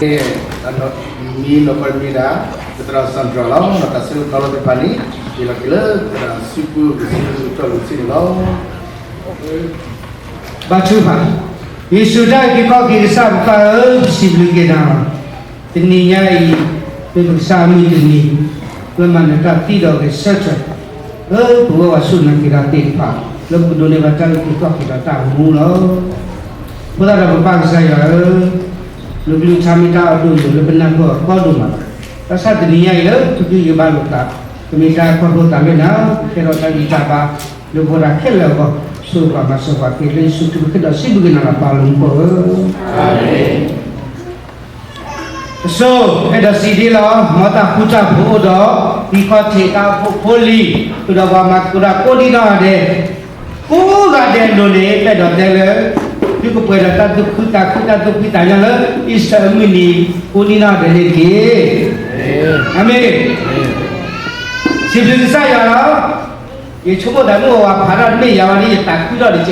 မ့ၢ်နီၢ်ကီၢ်တမံၤဒၣ် ပသရၣ်စၣ်တြီၤလီၤ. တၢ်ဆၢကတီၢ်လီၤတဖၣ်န့ၣ် ယလီၤက့ၤလၢပသရၣ်စုပူ ကစံးဘျုးကစၢ်ယွၤစ့ၢ်န့ၣ်လီၤ. ဘါထုကဖၣ်. ယ့ၣ်ၡူးတၢ်အုၣ်က့ၤခီၣ်က့ၤကစၢ်ပၢ်ဧၢ, ပစံးဘျုးက့ၤနၤလီၤ. တနံၤညါအံၤ မ့ၢ်ပကစၢ်အမုၢ်တနံၤ လၢမၤနၢၤတၢ်သံဒီးဂဲၤဆၢထၢၣ် လၢပဝဲပှၤစူၢ်နာ်က့ၤတၢ်သ့ၣ်တဖၣ် လၢပကဒိးန့ၢ်ဘၣ်တၢ်အုၣ်က့ၤခီၣ်က့ၤဒီးတၢ်အိၣ်မူလီၤ. အဃိသတးဒီးပပၢ်ကစၢ်ယွၤဧၢ, နကလုၢ်ကထါမ့ၢ်တၢ်အဒိၣ်အယိာ်လၢပနၢ်ပၢၢ်အီၤကီဒိၣ်မးလီၤ. ဘၣ်ဆၣ်တနံၤညါအံၤလၢပကဟ့ၣ်ဂံၢ်ဘါလိာ်သး, ပမ့ၢ်တၢ်ခီဖျိသးလၢနၤ, ကဲထီၣ်တၢ်ဂံၢ်တၢ်ဘါ လၢပဝဲဒၣ်ခဲလၢာ်အဂီၢ်, ဆိၣ်ဂ့ၤပှၤမၤစၢၤပှၤက့ၤလၢယ့ၣ်ၡူးခရံာ်အမံၤဃ့ဒီးစံးဘျုးက့ၤနၤလီၤ ပၢ်လၢမူခိၣ်ဧၢ. အၤမ့ၣ်. အစိ, အဲၣ်ဒိးစံးဒ်လီၤ, မ်တၢ်ဃူတၢ်ဖိးအိၣ်ဒီး သံခီၣ်ထံးတၢ်အိၣ်ဖှိၣ်ဖိလံၤ, ဃုာ်ဒီးပှၤမၤသကိးတၢ်ကိးဒံနီၢ်ဂၤဒဲး, ကိးဂၤဒဲးအလိၤန့ၣ် ပအဲၣ်ဒိးတဲလၢ သုကပှဲၤဒီးတၢ်သူၣ်ခုသးခု တၢ်သူၣ်ဖှံသးညီလၢ အံၣ်စၢၣ်အမုၢ်နံၤ ကိးဒံနီၢ်ဂၤဒဲးန့ၣ်တက့ၢ်. အၤမ့ၣ်. စံးဘျုးကစၢ်ယွၤလီၤ. ယဆိကမိၣ်သးမုၢ်အဝၤဖးထီၣ်တမ့ၢ်ယၤဝဲဒ် ယသးခုထီၣ်တ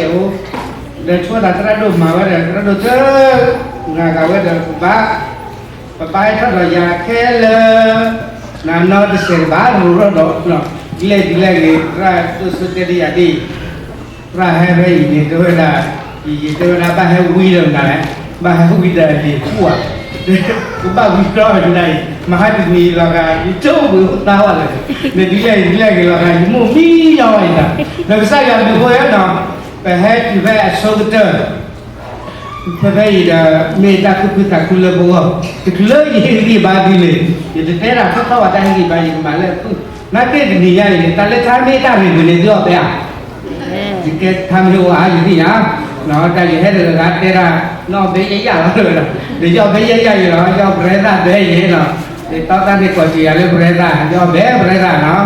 စဲးဖိ, ဒီးဆိကမိၣ်သးသရၣ်ဒိၣ်မၤဝဲဒီး သရၣ်ဒိၣ်သၢ ဂၤဂၤဝဲဒီး ပဘၣ် ပဘၣ်ဟဲထီၣ်ဒီးယၤခဲလၢာ်, နၤနီတစဲးတဘၣ် ရိၤထီၣ်ဒီး ဒ်လဲၣ်ဒ်လဲၣ်ဂ့ၤ သရၣ်ဒိၣ်စိတဲဒ်ယၤဒ်အံၤ, သရၣ်ဟဲဖဲအံၤန့ၣ် တဲဝဲဒၣ်, ယယံာ်တဲဝဲဒၣ် ဘၣ်ဟဲဝံဒီးနၤလဲၣ်, ဘၣ်ဟဲဝံဒီးလံာ်ဖှိၣ်ဧါ, ကဘၣ်ဝံတြီဝဲဒၣ်အံၤ, မဟါတနံၤလီၤဂာ် ယတအိၣ်ဘှံးအိၣ်သါဝဲလၢာ်, မ့ၢ်ဒ်လဲၣ်ဒ်လဲၣ်ဂ့ၤလီၤဂာ် ယမိၢ်မံညီဝဲအံၤဒီး, ဒီးကစၢ်ယွၤဘျုးဖှိၣ်ဧၢနီၤ, ပဟဲတုၤဖဲအဆိကတၢၢ် ဖဲဖဲအံၤဒီး မ့ၢ်တၢ်သူၣ်ခုသးခုလၢပဂီၢ်, တချုးလၢယဟ့ၣ်ဂံၢ်ဘါဒ်န့ၣ်, ယတတဲဒၣ်ထီၣ်ထီၣ်ဘၣ်တၢ်ဟ့ၣ်ဂံၢ်ဘါ ယကမၤလၢအဖုၣ်, နာ်က့တနံၤညါအံၤန့ၣ် တၢ်လၢထါမ့ၢ်တၢ်ရ့ၣ်ပူၤန့ၣ် သုအီၣ်ဖဲဧါ, ယကဲထါမ့ၢ်အိၣ်ဧါ ယသ့ၣ်ညါ, တၢ်ယဟဲတဂၤဂၤတဲဒၣ် နီၢ်ဘဲယဲယၣ်လီၤဝဲဒီး, ဒီးယအီၣ်ဘဲယဲယၣ်ယဲလီၤ, ယအီၣ်ပရဲသၣ်ဘဲယဲလီၤ, ဒီးတီတၢ်န့ၣ်ကိးစၢၤယၤလၢပရဲသၣ်, ယအီၣ်ဘဲပရဲသၣ်နီၤ, ဒီးဒ်လဲၣ်အံၤဒ်လဲၣ်ဂ့ၤန့ၣ် တ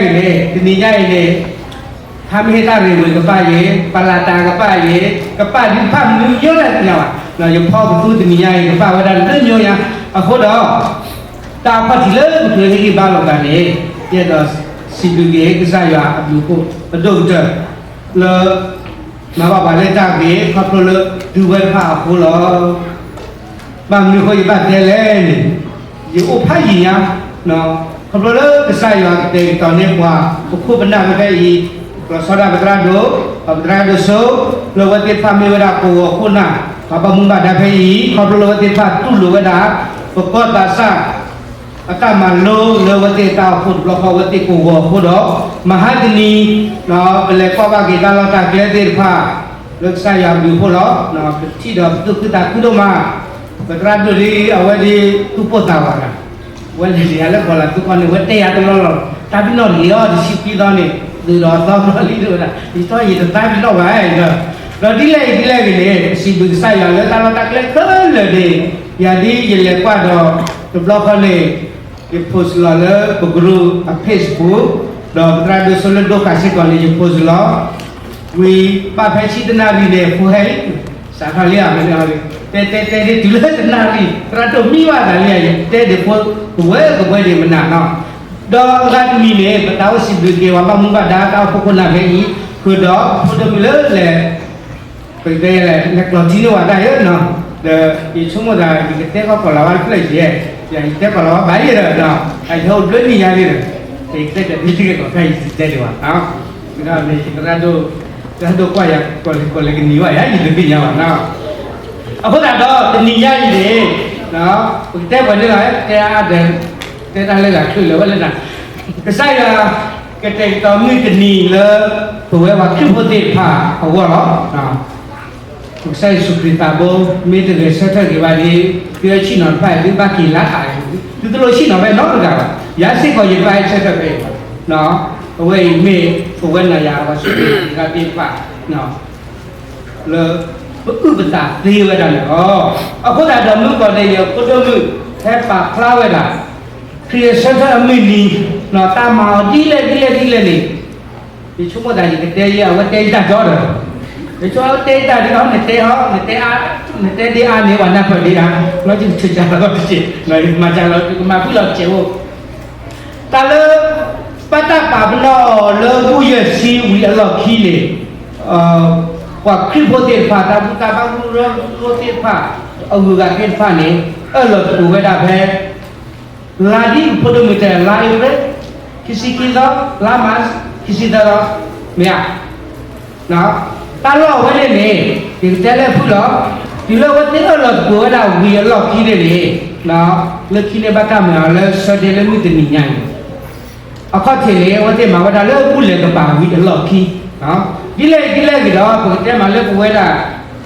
နံၤညါအံၤန့ၣ် ထါမ့ၢ်ဟ့ၣ်တၢ်ရ့ၣ်ဝံၤကဘၣ်ယဲ, ပလၢ်တၢ်ကဘၣ်ယဲ, ကဘၣ်ဒုးဖးမနုၤညိလၢသ့ၣ်ညါဘၣ်, ယဖီကသူတနံၤညါအံၤ ကဘၣ်ဝဲဒၣ်လၢညိယါ, အဃိဒီး တၢ်အခီၣ်ထံးလၢပကဟ့ၣ်ဂံၢ်ဘါလိာ်သးန့ၣ်, ယအဲၣ်ဒိးစံးဘျုးက့ၤကစၢ်ယွၤအဘျုးအဖှိၣ်အဒိၣ်ကတၢၢ် လၢ မၤဘၣ်ပှၤလၢတၢ်ဂ့ၤ ခီဖျိလၢဒုးဝဲတဖၣ်အဃိလီၤ. ဘၣ်မနုၤအဃိယဘၣ်တဲလဲၣ်န့ၣ်, ယအိၣ်ဖးယံာ်ညါ, ခီဖျိလၢကစၢ်ယွၤကတဲာ်ကတီၤန့ၢ်ပှၤ ပခိၣ်ပနၢ်ဖဲဖဲအံၤ, လီၤဆီဒၣ်ပသရၣ်ဒိၣ်, ဒီးပသရၣ်ဒိၣ်စိ, လၢအဝဲသ့ၣ်တဖၣ်မ့ၢ်ဝဲဒၣ်ကဝီၤခိၣ်နၢ်, ပှၤဘၣ်မူဘၣ်ဒါဖဲအံၤ, ခီဖျိလၢအဝဲသ့ၣ်တဖၣ်တူၢ်လိာ်ဝဲဒၣ် ပကီၢ်သးစၢ် အတၢ်မၤလိလၢအဝဲသ့ၣ်တၢ်အိၣ်ဖှိၣ်တဘျီဃီ အဝဲသ့ၣ်ကဝီၤအဃိဒီး, မဟါတနံၤ ပလဲၤကွၢ်ဘၣ်က့ၤတၢ်လီၢ်တၢ်ကျဲသ့ၣ်တဖၣ် လၢကစၢ်ယွၤအဘျုးအဖှိၣ်လီၤ. ပထံၣ်ဒီးပသူၣ်ခုသးခုဒိၣ်မး, ပသရၣ်ဒိၣ်လံ အဝဲဒၣ်သူၣ်ပိၢ်သးဝးတၢ်, အဝဲလဲၤလံယၤလၢကီၢ်လၤသူကီၢ်န့ၣ် အဝဲတဲယၤတလီၢ်လီၢ်, တၢ်ပနီၣ်လံၤအီၤတဆံခွံသီန့ၣ်, သုးဒီးအသီဘျီလံတဝဲဒၣ်, ယတီယတသးပနီၣ်ဘၣ်ဒီး, ဒီးဒ်လဲၣ်အံၤဒ်လဲၣ်ဂ့ၤန့ၣ် ပစံးဘျုးကစၢ်ယွၤလၢတၢ်လီၢ်တၢ်ကျဲခဲလၢာ်န့ၣ်, ယၤဒ်ယလဲၤကွၢ်ဒီး တဘျီဃီန့ၣ် ယ post လီၤလၢပ group အ page ပူၤ, ဒီးပသရၣ်ဒိၣ်စိလၢဒိၣ်ဃာ်စ့ၢ်ကီးန့ၣ် ယ post လီၤ, ဝံၤဘၣ်ဖဲဆံတနၣ်ရံၣ်န့ၣ် ဖိဟဲလံ, စးထီၣ်လံဧါ, တဲတဲတဲဒ်တုၤလၢတနၣ်ရံၣ် သရၣ်ဒိၣ်မံဘၣ်သးလံဧါ, ယတဲဒ်ဖိကဝဲကဝဲဒ်မနၤနီၤ, ဒီးအဂၤတမံၤန့ၣ် ပတၢ်အိၣ်စံးဘျုးက့ၤပှၤဘၣ်မူဘၣ်ဒါတၢ်အိၣ်ဖှိၣ်ခိၣ်နၢ်ဖဲအံၤ, ဃုာ်ဒီးဖိဒိၣ်မုၣ်လၢလဲၤ ပကတဲလဲၣ် လဲၤကျီၢ်ထံန့ၢ်ဝဲဒၣ်ယဲနီၤ, ဒီးယဆိကမိၣ်သး ယကတဲကီၢ်လၤဝါတဖျၢၣ်ယဲ, ယတဲကီၢ်လၤဝါဘၣ်ယဲဒီး, အဟဲအိၣ်ဘျၣ်နံၣ်ညါလံဒီး, ယကတဲကီၢ်ဒ်တကဲကီၢ်ခါယတတဲဒံးဘၣ်, မ့ၢ်သရၣ်ဒိၣ်, သရၣ်ဒိၣ်ကွၢ်ယၤ ကီၢ်လဲၣ်ကီၢ်လဲၣ်ကနံၤဘၣ်ယၤ ယတသ့ၣ်ညါဘၣ်နီၤ, အဃိသတးဒီးတနံၤညါအံၤန့ၣ်, ပကတဲပှဲၤန့ၣ်လီၤ, တဲအါဒီး, တဲတၢ်လၢဂၤချုးလၢာ်ဝဲလၢနၤ, ကစၢ်ယွၤ ကတဲာ်ကတီၤမုၢ်တနံၤလၢ ပဝဲပှၤခရံာ်ဖိသ့ၣ်တဖၣ်အဂီၢ်လီၤ. ပကစၢ်ယ့ၣ်ၡူးခရံာ်သးဘိ မ့ၢ်တဂဲၤဆၢထၢၣ်က့ၤဘၣ်ဒီး သုဟဲဆ့ၣ်နီၤတဖၣ်အံၤ သုဘၣ်က့ၤလါထး, သုတလိၣ်ဆ့ၣ်နီၤဖဲနီတဂၤဘၣ်, ယၤစ့ၢ်ကီးယတဘၣ်ဟဲဆၢထၢၣ်ဖဲအံၤဘၣ်, အဝဲအံၤမ့ၢ်ပဝဲနၤယၤပှၤစူၢ်က့ၤနာ်က့ၤတၢ်သ့ၣ်တဖၣ် လၢ ပအုၣ်ပသးသ့ဝဲဒၣ်န့ၣ်လီၤ. အဃိသတးဒီးမုၢ်ကီၢ်န့ၣ် ယဖိဒိၣ်မုၣ် ဟဲပာ်ဖျါဝဲဒၣ် ခရံာ်အဆၢထၢၣ်အမုၢ်နံၤ တၢ်မၤအီၤဒ်လဲၣ်ဒ်လဲၣ်ဒ်လဲၣ်န့ၣ်, ယဆိကမိၣ်သးယကတဲယဲ အဝဲတဲယတၢ်ဒီဒီး, ယဆိအဝဲတဲယတၢ်ဒ်အီၤ နတဲအီၤ, နတဲဒ်အါန့ၢ်ဝဲနၢ်ပၢၢ်ဒ်အါ, လီၤယကဆၢကၢ်လီၤတက့ၢ်, မၤကၢ်လီၤ ကမၤဖုၣ်လီၤတက့ၢ်အိၣ် တၢ်လၢ ဘၣ်တၢ်ပာ်ပနီၣ်အီၤလၢဘူၣ်ယဲၢ်ဆံဝံၤအလီၢ်ခံန့ၣ်, ပှၤခရံာ်ဖိသ့ၣ်တဖၣ် တၢ်ဘူၣ်တၢ်ဘါဘူၣ်ရၢသ့ၣ်တဖၣ်, အဂုၤအဂၤသ့ၣ်တဖၣ်န့ၣ် အၢၣ်လီၤသကိးဝဲဒၣ်ဖဲ လါဒ်ဖိဒိၣ်မုၢ်တဲ လါအ့ဖြ့ၣ် ခံဆံခံသီ, လါမး ခံဆံသၢသီ, မ့ၢ်ဧါ. တၢ်လီၢ်အဝဲန့ၣ်န့ၣ် ယကတဲလၢဖုၣ်လီၤ. တုၤလၢအဝဲသ့ၣ်အၢၣ်လီၤသကိးဝဲဒၣ်ဝံၤအလီၢ်ခံန့ၣ်န့ၣ် လၢခံန့ၣ်ဘၣ်တၢ်မၤအီၤလၢ Sunday လၢမုၢ်တနံၤညါအံၤ အခီၣ်ထံးန့ၣ် အဝဲသ့ၣ်မၤဝဲဒၣ်လၢဘူၣ်လဲၤကပၤဝံၤအလီၢ်ခံ, ဒ်လဲၣ်ဒ်လဲၣ်ဂ့ၤဒီး ပကတဲမးလၢပဝဲဒၣ်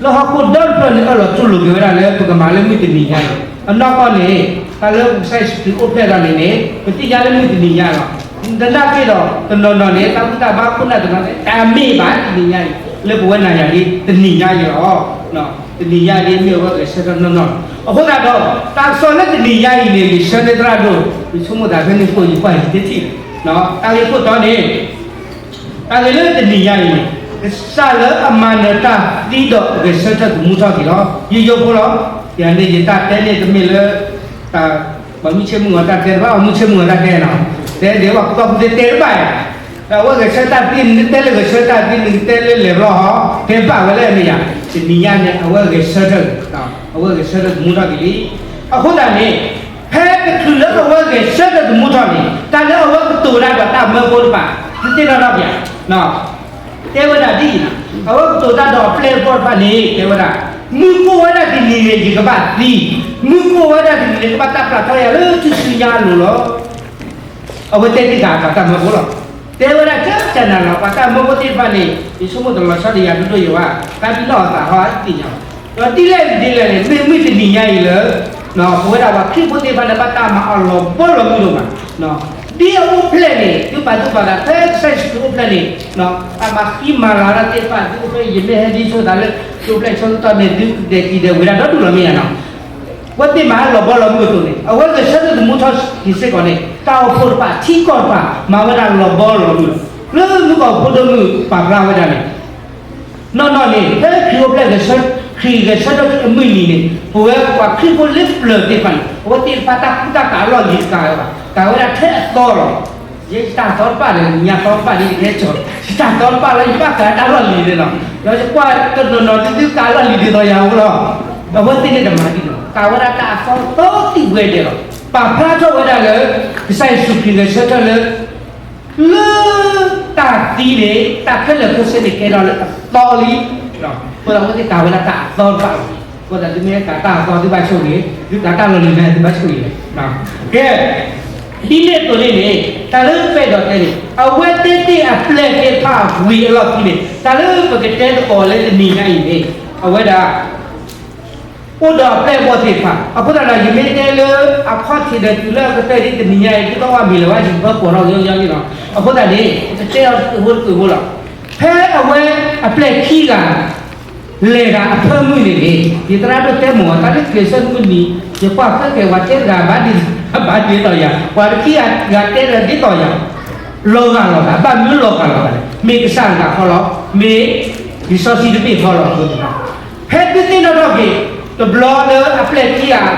လၢဟီၣ်ခိၣ်ဒီတဖျၢၣ်န့ၣ် အၢၣ်လီၤတူၢ်လိာ်က့ၤဝဲဒၣ်လၢပကမၤလၢမုၢ်တနံၤညါအံၤ, အနီၢ်ကီၢ်န့ၣ် တၢ်လၢကစၢ်ယ့ၣ်ၡူးခရံာ်အိၣ်ဖျဲၣ်လီၤန့ၣ်န့ၣ် ပသ့ၣ်ညါလၢမုၢ်တနံၤညါလီၤ. သနာ်က့ဒီး တနီၤနီၤန့ၣ် တၢ်ဘူၣ်တၢ်ဘါခိၣ်နၢ်တနီၤန့ၣ် တၢ်မ့ၢ်ဘၣ်တနံၤညါအံၤ လၢပဝဲနၤယၤဒ်တနံၤညါအံၤလီၤ. တနံၤညါဒ်မ့ၢ်အဝဲဂဲၤဆၢထၢၣ်နီၢ်နီၢ်လီၤ. အဃိသတးဒီး တၢ်ကစီၣ်လၢတနံၤညါအံၤန့ၣ် ယဆၢန့ၢ်သရၣ်ဒိၣ် ယဆိကမိၣ်သးဖဲန့ၣ်ဃိ ယကွၢ်ယတထံၣ်, တၢ်ဂ့ၢ်ခိၣ်တီန့ၣ် တၢ်ဂ့ၢ်လၢတနံၤညါအံၤန့ၣ် ကစၢ်လၢအမၤနၢၤတၢ်သံဒီးဂဲၤဆၢထၢၣ်သမူထီၣ်က့ၤလီၤ. ယယိဖိလီၤ. ယၤန့ၣ်ယတၢ်တဲန့ၣ်တမ့ၢ်လၢ တၢ် ပှၤမုၢ်ဆ့ၣ်မုၢ်ဂီၤတၢ်တဲတဘၣ်, ပှၤမုၢ်ဆ့ၣ်မုၢ်ဂီၤတၢ်တဲနီၤ, တဲဒ်ပှၤကူၣ်ဘၣ်ကူၣ်သ့တဲတဘၣ်, ဒီးအဝဲဂဲၤဆၢတၢ်သံ နကတဲလၢဂဲၤဆၢတၢ်သံ နကတဲလၢလဲၤဘျီဟီ တဲဘၣ်ဝဲလၢအမ့ၢ်ယၤ, တနံၤညါန့ၣ် အဝဲဂဲၤဆၢထၢၣ်, အဝဲဂဲၤဆၢထၢၣ်သမူထီၣ်က့ၤလံ. အဃိသတးန့ၣ် ဖဲတချုးလၢအဝဲဂဲၤဆၢထၢၣ်သမူထီၣ်န့ၣ် တၢ်လၢအဝဲကတိၤတၢ်ဒီးတၢ်မၢဖိတဖၣ် သုသ့ၣ်နီၣ်ထီၣ်ပၠး, တဲဝဲဒၣ်ဒ်အံၤ, အဝဲကတိၤတၢ်ဒီးအပျဲၢ်အဘီၣ်တဖၣ်န့ၣ် တဲဝဲဒၣ်, မုၢ်ကအိၣ်ဝဲဒၣ်တနံၤန့ၣ် ယကဘၣ်သံ, မုၢ်ကအိၣ်ဝဲဒၣ်တနံၤန့ၣ် ကဘၣ်တၢ်ပျၢ်ထီယၤလၢထူၣ်စုညါအလိၤလီၤ. အဝဲတဲတ့ၢ်ဃာ်ပှၤတၢ်မၢဖိလီၤ. တဲဝဲဒၣ်ကကနၤလီၤ ပှၤတၢ်မၢဖိသ့ၣ်တဖၣ်န့ၣ် ယဆိကမိၣ်တလီၤဆီဒီးယၤဒိၣ်ဒိၣ်ယဲၢ်ဘၣ်, တၢ်ဘံၣ်နီၣ်အသးဟီအသ့ၣ်ညါလီၤ. ဒီးဒ်လဲၣ်ဒ်လဲၣ်န့ၣ် မ့ၢ်မုၢ်တနံၤညါအံၤလၢ ပဝဲဒၣ်ပှၤခရံာ်ဖိသ့ၣ်တဖၣ်န့ၣ် ဘၣ်တၢ်မၤအီၤလီၤဘီလီၤမုၢ်ဒိၣ်မး, ဒ်အအိၣ်ဖျဲၣ်န့ၣ် သုပာ်သူၣ်ပာ်သး ဖဲကစၢ်ယ့ၣ်ၡူးခရံာ်အိၣ်ဖျဲၣ်န့ၣ် တၢ်မၤဃံမၤလၤတၢ်သ့ၣ်တဖၣ် သုအိၣ်ဖျဲၣ် ယမ့ၢ်ဟဲဒ်ဆိသးလၢ သုအိၣ်ဖျဲၣ်ဆိကတီၢ်န့ၣ် သုကဒဲးကံၤဒဲးဝဲဒၣ်ဒီဒူၣ်လီၤမ့ၢ်ဧါနီၤ. အဝဲသ့ၣ်မၤလီၤဘီလီၤမုၢ်အသိးန့ၣ် အဝဲဂဲၤဆၢထၢၣ်သမူထီၣ်က့ၤစ့ၢ်ကီးန့ၣ် တၢ်အိၣ်ဖှိၣ်တဖၣ် ထံကီၢ်တဖၣ် မၤဝဲဒၣ်လီၤဘီလီၤမုၢ်လီၤ. လၢမုၢ်ကီၢ်ဖိဒိၣ်မုၢ်ပာ်ဖျါဝဲဒၣ်န့ၣ် နီၢ်နီၢ်န့ၣ် ဖဲခရံာ်အိၣ်ဖျဲၣ်ဂဲၤဆၢ ခရံာ်ဂဲၤဆၢထၢၣ်အမုၢ်နံၤန့ၣ် ပဝဲပှၤခရံာ်ဖိလၢပျၢၤသ့ၣ်တဖၣ်န့ၣ် အဝဲသ့ၣ်တဖၣ်တၢ်ကူတၢ်ကၤအလီၢ်လံၤတကးဝဲဘၣ်, ကၤဝဲဒၣ်ထဲအသီလီၤ. ယဲယတၢ်သီတဖၣ်ဒီး ညါသီတဖၣ်ဒီး ယကဟဲကၠီၤ ယတၢ်သီတဖၣ်လၢယဘၣ်ကၤတၢ်လီၢ်လံၤန့ၣ်လီၤ. ဒီးယကွၢ်တနီၤနီၤဒုးကၤလီၢ်လံၤဒ်သိးယၤအဃိလီၤ. အဝဲသ့ၣ်န့ၣ်တမၤဒ်န့ၣ်လီၤ. ကၤဝဲဒၣ်တၢ်အသီသီသံဝဲဒဲးလီၤ. ပာ်ဖျါထီၣ်ဝဲဒၣ်လၢ ကစၢ်ယ့ၣ်ၡူးခရံာ်ဂဲၤဆၢထၢၣ်လၢ လၢတၢ်သံန့ၣ် တၢ်ခဲလၢာ်ခဲဆ့န့ၣ် ကဲထီၣ်လၢအသီလံ. အဃိသတး အဝဲသ့ၣ်ကၤဝဲဒၣ်တၢ်အသီတဖၣ်လီၤ. အဃိသတး သုမ့ၢ်ကၤတၢ်အသီသုဘၣ်ဆိၣ်ဂ့ၤ, သုကၤတၢ်လီၢ်လံၤမ့ၢ်သုဘၣ်ဆိၣ်ဂ့ၤလဲၣ်. ကဲ, ဒ်န့ၣ်အသိးန့ၣ်န့ၣ် တၢ်လၢပဲၢ်ဒီးတဲန့ၣ် အဝဲသ့ၣ်သ့ၣ်အပျဲၢ်သ့ၣ်တဖၣ်ဝံၤအလီၢ်ခံန့ၣ် တၢ်လၢပကတဲသကိးလၢတနံၤညါအံၤန့ၣ် အဝဲဒၣ် အိၣ်ဒီးအပျဲၢ်အဘီၣ်သ့ၣ်တဖၣ်. အဃိသတးဒီး ယမ့ၢ်တဲလၢအခီၣ်ထံးဒီးတုၤလၢအကတၢၢ်ဒ်တနံၤညါအံၤ ဒ်သိးဝဲမ့ၢ်လၢၤဝဲ ယကဘၣ်ပိာ်ထီၣ်ကညီကညီန့ၣ်လီၤ. အဃိသတးန့ၣ် ပကတဲအီၤတက့ၢ်ဖိတက့ၢ်ဖိလီၤ. ဖဲအဝဲအပျဲၢ်ခံဂၤ လဲၤတၢ်အဖၢမုၢ်န့ၣ်န့ၣ် ယသရၣ်ဒိၣ်တဲမ့ၢ်အီၤ တၢ်လၢကျဲးစၢးမုၢ်နံၤ ယကွၢ်ဃဲကဲၤ ပှၤတဲတဂၤဘၣ်ဒ် ဘၣ်ဒ်သိးယၤ, ပှၤတခံဂၤတဲတဂၤဒ်သိးယၤ, လီၤဂာ်လီၤသး ဘၣ်မနုၤလီၤဂာ်လီၤသးလဲၣ်. မ့ၢ်ကစၢ်တဂၤဃီလီၤ, မ့ၢ်လံာ်စီဆှံတဘ့ၣ်ဃီလီၤ. အဃိန့ၣ် ဖဲသုသ့ၣ်နီၣ်ထီၣ်က့ၤ တဘျီလၢအပျဲၢ်ခံဂၤ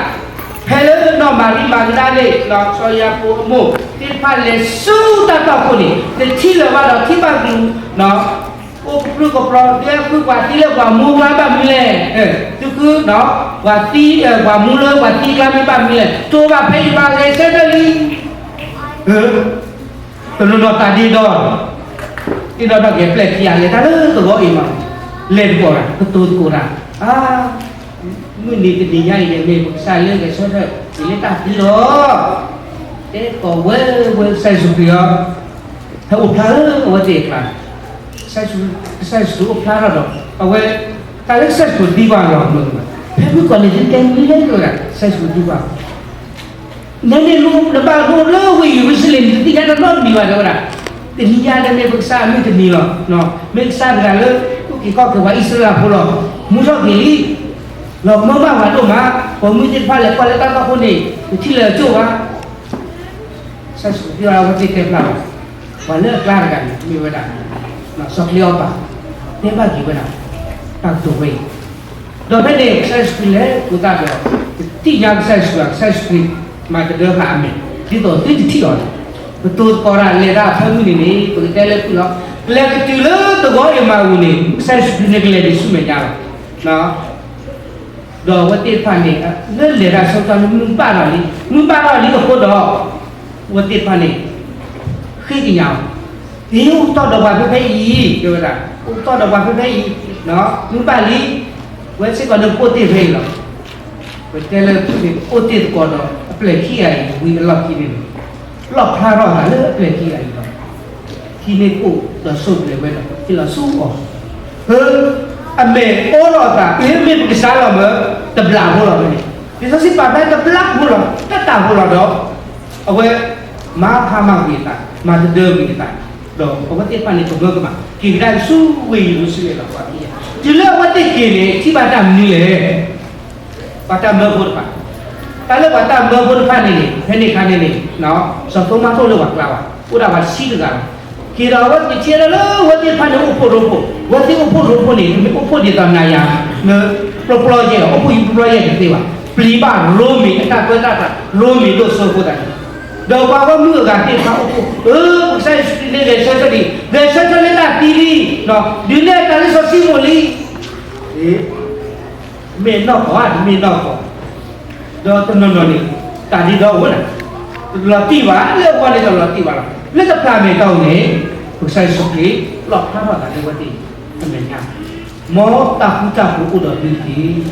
ဖဲလၢနီၢ်မၤရံမၤကဒၤလ့ၣ် စီၤယၤကိာ်အမိၢ်သ့ၣ်တဖၣ်လဲၤဆူတၢ်တီၢ်ခိၣ်န့ၣ် တထံၣ်လၢၤဘၣ်ဒီးထံၣ်ဘၣ်ကလူး အိၣ်ကပြုၢ်ကပြီၤ ဒွဲၣ်ဖုပှၤသံလၢပှၤမူကျါဘၣ်မနုၤလဲၣ်, သုဃု ပှၤသံ ပှၤမူလၢပှၤသံကျါမ့ၢ်ဘၣ်မနုၤလဲၣ်, တိၢ်ဘၣ်ဖဲယဘၣ်ဂဲၤဆၢထၢၣ်လံ. တနီၤနီၤသးဒ့ဒီ, သ့ၣ်နီၣ်ထီၣ်က့ၤအပျဲၢ်ခံဂၤ လဲၤတၢ်လၢသဝီအံၤမး, လဲၤသကိးတၢ် ကတိၤသကိးတၢ်, အါ မုၢ်နံၤတနံၤညါအံၤန့ၣ် မ့ၢ်ပကစၢ်လၢဂဲၤဆၢထၢၣ် မ့ၢ်လၢတၢ်သံလီၤ. တဲသကိးဝဲ ဝဲကစၢ်ယ့ၣ်ၡူးခရံာ်အီၤ ဟဲအိၣ်ဖျါလၢအဝဲသ့ၣ်အကျါန့ၣ်, ကစၢ်ယ့ၣ်ၡူးအိၣ်ဖျါထီၣ်ဒီး အဝဲ တၢ်လၢကစၢ်ယ့ၣ်ၡူးသံကွၢ်လီၤမး, ဖဲမုၢ်ကီၢ်န့ၣ် သုတဲမနုၤလဲၣ် တဲဝဲဒၣ် ကစၢ်ယ့ၣ်ၡူးသံကွၢ် နန့ၣ်နဘၣ်ဒိလၢဝ့ၢ်ယရူၤၡလ့ၣ်န့ၣ် တသ့ၣ်ညါတၢ်နီတမံၤဘၣ် တဲဝဲဒၣ်, တနံၤညါန့ၣ်မ့ၢ်ပကစၢ်အမုၢ်တနံၤလီၤ, မ့ၢ်ကစၢ်တဂၤလၢ အုၣ်က့ၤခီၣ်က့ၤပှၤအံၣ်စရ့လးဖိလီၤ, မူထီၣ်က့ၤလံ, လီၤကမၢဘၣ်ပှၤဒိၣ်မး, ပိာ်မုၣ်သ့ၣ်တဖၣ်လဲၤကွၢ်လၢတၢ်တီၢ်ခိၣ်န့ၣ် တထံၣ်လၢၤကၠိၣ်ဘၣ် ကစၢ်ယ့ၣ်ၡူးသံကွၢ်အဝဲသ့ၣ်တဲဖျါလီၤ, ပှၤလၢအကျါတဂၤန့ၣ် မ့ၢ်ဝဲဒၣ် စီၤကျ့အီပၤ တဲဘၣ်က့ၤဝဲဒၣ် တၢ်ကတိၤဝဲအံၤ, ဒီးဖဲန့ၣ် ကစၢ်ယ့ၣ်ၡူးခရံာ်လဲၤကိးသးဒီး ကသ့ၣ်ညါကစၢ်ယ့ၣ်ၡူး ကစၢ်ယ့ၣ်ၡူးခရံာ် မၤကဒၢဃာ်အမဲာ် ဒ်သိးသုတထံၣ်အီၤန့ၣ်, ကတိၤသကိးတၢ်လဲၤတၢ်အဖၢမုၢ်န့ၣ်န့ၣ် ပကတဲလၢဖုၣ်လီၤ, ကလဲၤကတုၤလၢသဝီအံၤမးအပူၤန့ၣ် ကစၢ်ယ့ၣ်ၡူးခရံာ်န့ၣ်ကလဲၤဒံးဆူမဲာ်ညါလီၤ. ဒီးအဝဲသ့ၣ်တဖၣ်န့ၣ် လၢလဲၤတၢ်ဆၢကတီၢ်န့ၣ် မုၢ်ဘၣ်ထီၣ်လံ, မုၢ်ဘၣ်ထီၣ်လံအဃိဒီး အဝဲသ့ၣ်တဖၣ်န့ၣ် ဃ့ကညးအီၤ, ဒ်အိၣ်ကတီၢ်ဒီးပှၤဖဲဖဲအံၤ တဲဝဲဒၣ်, အိၣ်ကတီၢ်ဒီးပှၤဖဲဖဲအံၤ, မုၢ်ဘၣ်လံ, ဝဲစ့ၢ်ကီးန့ၣ်အိၣ်တ့ၢ်ဖဲအံၤလီၤ. ပတဲလၢဖုၣ်န့ၣ် အိၣ်တ့ၢ်သကိးဒီး အပျဲၢ်ခံဂၤအံၤ ဝံၤအလီၢ်ခံန့ၣ်န့ၣ် လီၣ်ဖျါထီၣ်အသးလၢအပျဲၢ်ခံဂၤအံၤလီၤ. ဟံးန့ၢ်ကိၣ်ဒီးစိၢ်ပျဲၤဝဲဒီး ဟ့ၣ်လီၤဆူအီၤ, အမဲာ်အိၣ်ထီၣ်အသး မ့ၢ်ပကစၢ်လီၤမၢ် တဘျီဖိလီၤန့ၣ်, လံာ်စီဆှံပာ်ဖျါတဘျီဖိလီၤ တတၢ်ဖိလီၤဒီး အဝဲမၤဖးမၤဝံၤအသး မၤတဒၢဝံၤအသး, ဒီးအဝဲသ့ၣ်တဖၣ်န့ၣ် ကမၢကမၣ် က့ၤကဒါဆူဝ့ၢ်ယရူၤၡလ့ၣ်လီၤ. တုၤလၢအဝဲသ့ၣ်က့ၤန့ၣ် ထံၣ်ဘၣ်တၢ်မနုၤလဲၣ် ပှၤတၢ်မၢဖိတဖၣ်, တၢ်လၢပှၤတၢ်မၢဖိတဖၣ်န့ၣ်န့ၣ် ဖဲန့ၣ်အခါန့ၣ်န့ၣ် စီၤသိမါတအိၣ်လၢပှၤကျါဘၣ်, အိၣ်ဒၣ်ပှၤတဆံတဂၤလီၤ. က့ၤဒီးအဝဲသ့ၣ်ထံၣ်လၢအဝဲသ့ၣ်တဖၣ်န့ၣ် အိၣ်ဖှိၣ်ရိဖှိၣ်, အဝဲသ့ၣ်အိၣ်ဖှိၣ်ရိဖှိၣ်န့ၣ် မ့ၢ်အိၣ်ဖှိၣ်ဒ်သိးနၤယၤ မ့ၢ်ပျီပျီယဲၢ် အိၣ်ဖှိၣ်ယံၤပျီပျီယဲၢ်တသ့ဘၣ်, ပျံၤဘၣ်ရိမ့ၤအတၢ်ပၢတၢ်ပြး ရိမ့ၤဒိၣ်စိအဃိသတးန့ၣ်, ဒီးပှၤဂီၢ်မုၢ်အဂၤသ့ၣ်တဖၣ်အိၣ်ဖှိၣ်, အၢ ပကစၢ်ယ့ၣ်ၡူးခရံာ်န့ၣ်ဂဲၤဆၢထၢၣ်ဒံး ဂဲၤဆၢထၢၣ်လၢတၢ်သံလံ, ဒုးနဲၣ်တၢ်လၢစီၤၡံမိၣ်လံ မ့ၢ်နီၢ်ကီၢ်ဧါ တမ့ၢ်နီၢ်ကီၢ်, ဒီးတနီၤနီၤန့ၣ် တၢ်ဒ်ဒီးအိၣ်နၤ, လီၤတံၢ်ဘၣ် လၢအဂီၢ်န့ၣ်ဒီးလီၤတံၢ်ဘၣ်လီၤ. လၢတဖျးမဲာ်တီၢ်န့ၣ် ပကစၢ်ယ့ၣ်ၡူးခရံာ် လီၣ်ဖျါထီၣ်သးလၢအဝဲသ့ၣ်အမဲာ်ညါ, မ်တၢ်ဃူတၢ်ဖိးအိၣ်ဒီးသုတက့ၢ်.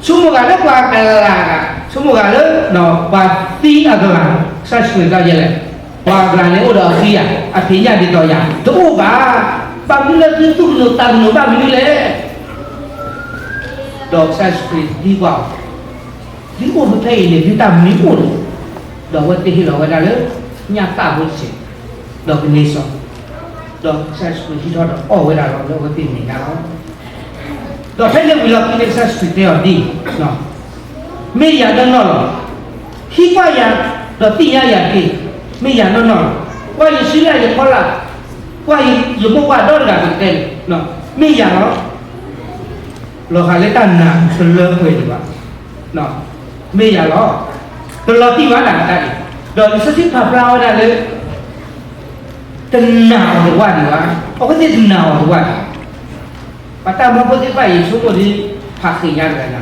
ဆိကမိၣ်ဂၤလၢပှၤကလၤဂၤ, ဆိကမိၣ်ဂၤလၢ ပှၤသံအကလၤ, ကစၢ်ယ့ၣ်ၡူးခရံာ်တဲယဲလဲၣ်, ပှၤကလၤန့ၣ်အိၣ်ဒီးအသံယၤ အဖံးညၣ်ဒ်သိးယၤ တအိၣ်ဘၣ်. ဘၣ်မနုၤလၢသုသူၣ်ကနိးသးကနိးဘၣ်မနုၤလဲၣ်. ဒီးကစၢ်ယ့ၣ်ၡူးခရံာ်သံကွၢ်အီၤ, သုအိၣ်ဖဲဖဲအံၤန့ၣ် သုတၢ်မနုၤအိၣ်လဲၣ်. ဒီးအဝဲသ့ၣ်ဟ့ၣ်လီၤဝဲဒၣ်လၢ ညၣ်သၣ်ဖိတစဲး, ဒီးကန့ၢ်စီၤ, ဒီးကစၢ်ယ့ၣ်ၡူးခရံာ်ဟံးထီၣ်ဒီးအီၣ်ဝဲဒၣ်လီၤလၢအဝဲသ့ၣ်မဲာ်ညါလီၤ. ဒီးဖဲန့ၣ်ဝံၤလီၢ်ခံန့ၣ် ကစၢ်ယ့ၣ်ၡူးခရံာ်တဲအီၤဒ်အံၤ, မ့ၢ်ယၤနီၢ်နီၢ်လီၤ. ဟံးကွၢ်ယၤ, ဒီးသ့ၣ်ညါယၤတက့ၢ်. မ့ၢ်ယၤနီၢ်နီၢ်လီၤ. ကွၢ်ယစုလၢယခီလာ်, ကွၢ်ယမိၢ်ပှၢ်ဒီတဂၤပကတဲန့ၣ်, မ့ၢ်ယၤလီၤ. လီၤဂာ်လၢတၢ်နာ်တလၢပှဲၤဒံးဘၣ်, မ့ၢ်ယၤလီၤ. တလီၤတံၢ်ဘၣ်နၤတၢ်န့ၣ်, ဒီးလံာ်စီဆှံပာ်ဖျါဝဲဒၣ်လၢ တနာ်အီၤတဝၢ်ဒံးဘၣ်, အဝဲသ့ၣ်တနာ်အီၤတဝၢ်ဒံးဘၣ်. ပှၤတၢ်မၢဖိသ့ၣ်တဖၣ်အံၤ ဆိကမိၣ်ဒ်ဖးဃ့ၢ်ညါတဂၤ,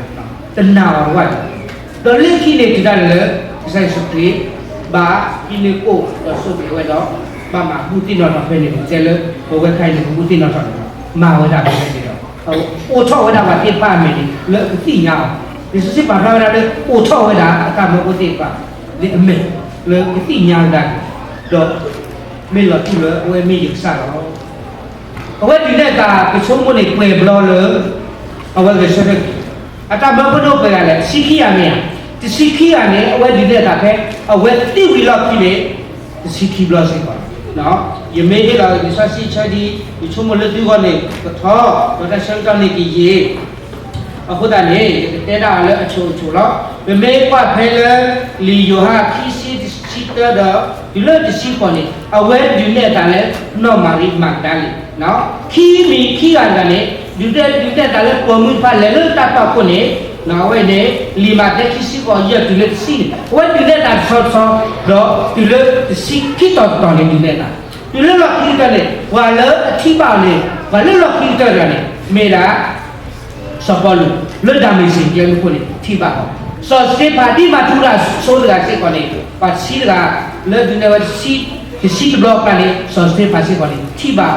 တနာ်အီၤတဝၢ်ဒံးဘၣ်. ဒီးလၢခံန့ၣ်တုၤဒၣ်လဲာ်လၢ ကစၢ်ယ့ၣ်ၡူးခရံာ် ဘၣ်ဟံးန့ၢ်ကိၣ်ဒီးစိၣ်ပျဲၤဝဲဒီး ဘၣ်မၤဘူၣ်သ့ၣ်နီၣ်ထီၣ်ဖဲန့ၣ် တဲလၢပဝဲခါအံၤန့ၣ် ပဘူၣ်သ့ၣ်နီၣ်ထီၣ်န့ၣ် မၤဝဲဒၣ်ဖဲန့ၣ်ဒီး အိးထီၣ်ဝဲဒၣ်ပှၤသ့ၣ်တဖၣ်အမဲာ်န့ၣ် လၢအကသ့ၣ်ညါအီၤ, လံာ်စီဆှံပာ်ဖျါဝဲဒၣ်လၢ အိးထီၣ်ဝဲဒၣ်အတၢ်မၢဖိသ့ၣ်တဖၣ် လၢအမဲာ် လၢကသ့ၣ်ညါဝဲဒၣ်န့ၣ်, ဒီးမ့ၢ်လီၤတူၢ်လၢအဝဲမ့ၢ်ယကစၢ်လီၤ. အဝဲဒုးနဲၣ်အသး ပဆိကမိၣ်န့ၣ် ပှဲၤဘျီလၢ အဝဲဂဲၤဆၢထၢၣ်က့ၤ, အတၢ်မၢဖိဒိၣ်ပှဲၤဂၤလဲၣ်, တဆံခံဂၤမ့ၢ်ဧါ, တဆံခံဂၤန့ၣ် အဝဲဒုးနဲၣ်အသးဖဲ အဝဲသံဝံၤလီၢ်ခံန့ၣ် တဆံခံဘျီစ့ၢ်ကီး. ယမ့ၢ်ဟ့ၣ်လီၤလံာ်စီဆှံဆၢဒ် ယဆိကမိၣ်လၢသုဂီၢ်န့ၣ် ကထီ ဒီးတၢ်ဆၢကတီၢ်န့ၣ်ကယံာ် အဃိသတးန့ၣ် ယကတဲဒၣ်အီၤလၢအဆိအဆိလီၤ. ပမ့ၢ်ကွၢ်ဖဲလၢ လံာ်ယိၤဟၣ်ခံဆံ တဆံတၢဒီး တုၤလၢတဆံဃိးန့ၣ် အဝဲဒုးနဲၣ်အသးလၢ နီၢ်မၤရံမၤကဒၤလံ. ခံမံၤခံဂၤတဂၤန့ၣ် ဒုးနဲၣ် ဒုးနဲၣ်အသးလၢပိာ်မုၣ်တဖၣ်လဲၤလၢတၢ်တီၢ်ခိၣ်န့ၣ် အဝဲန့ၣ် လံာ်မးသဲခံဆံဃိး ယဲၢ်တုၤလၢတဆံန့ၣ် အဝဲဒုးနဲၣ်အသးတဆီတဆီ ဒီးတုၤလၢတဆံခံတီၤတတီၤန့ၣ် ဒုးနဲၣ်အသး တုၤလၢလီၢ်ခံကတၢၢ်န့ၣ် ပှၤလၢအထံၣ်ဘၣ်အီၤန့ၣ် ပှၤလၢလီၢ်ခံကတၢၢ်တဂၤန့ၣ် မ့ၢ်ဒၣ် စီၤပီလူး လၢဒၤမ့းစ့းကျဲမုၢ်ခိၣ်န့ၣ် ထံၣ်ဘၣ်အီၤ, စီၤစတ့ဖၣ် ဒ်မၤထူရၤဆိတဂၤစ့ၢ်ကီးန့ၣ် ပှၤတဆံတဂၤ လၢဒုးနဲၣ်ဝဲ တဆံတဘျီအကျါန့ၣ် စီၤစတ့ဖၣ်စ့ၢ်ကီးန့ၣ် ထံၣ်ဘၣ်အီၤ ဒီးဒ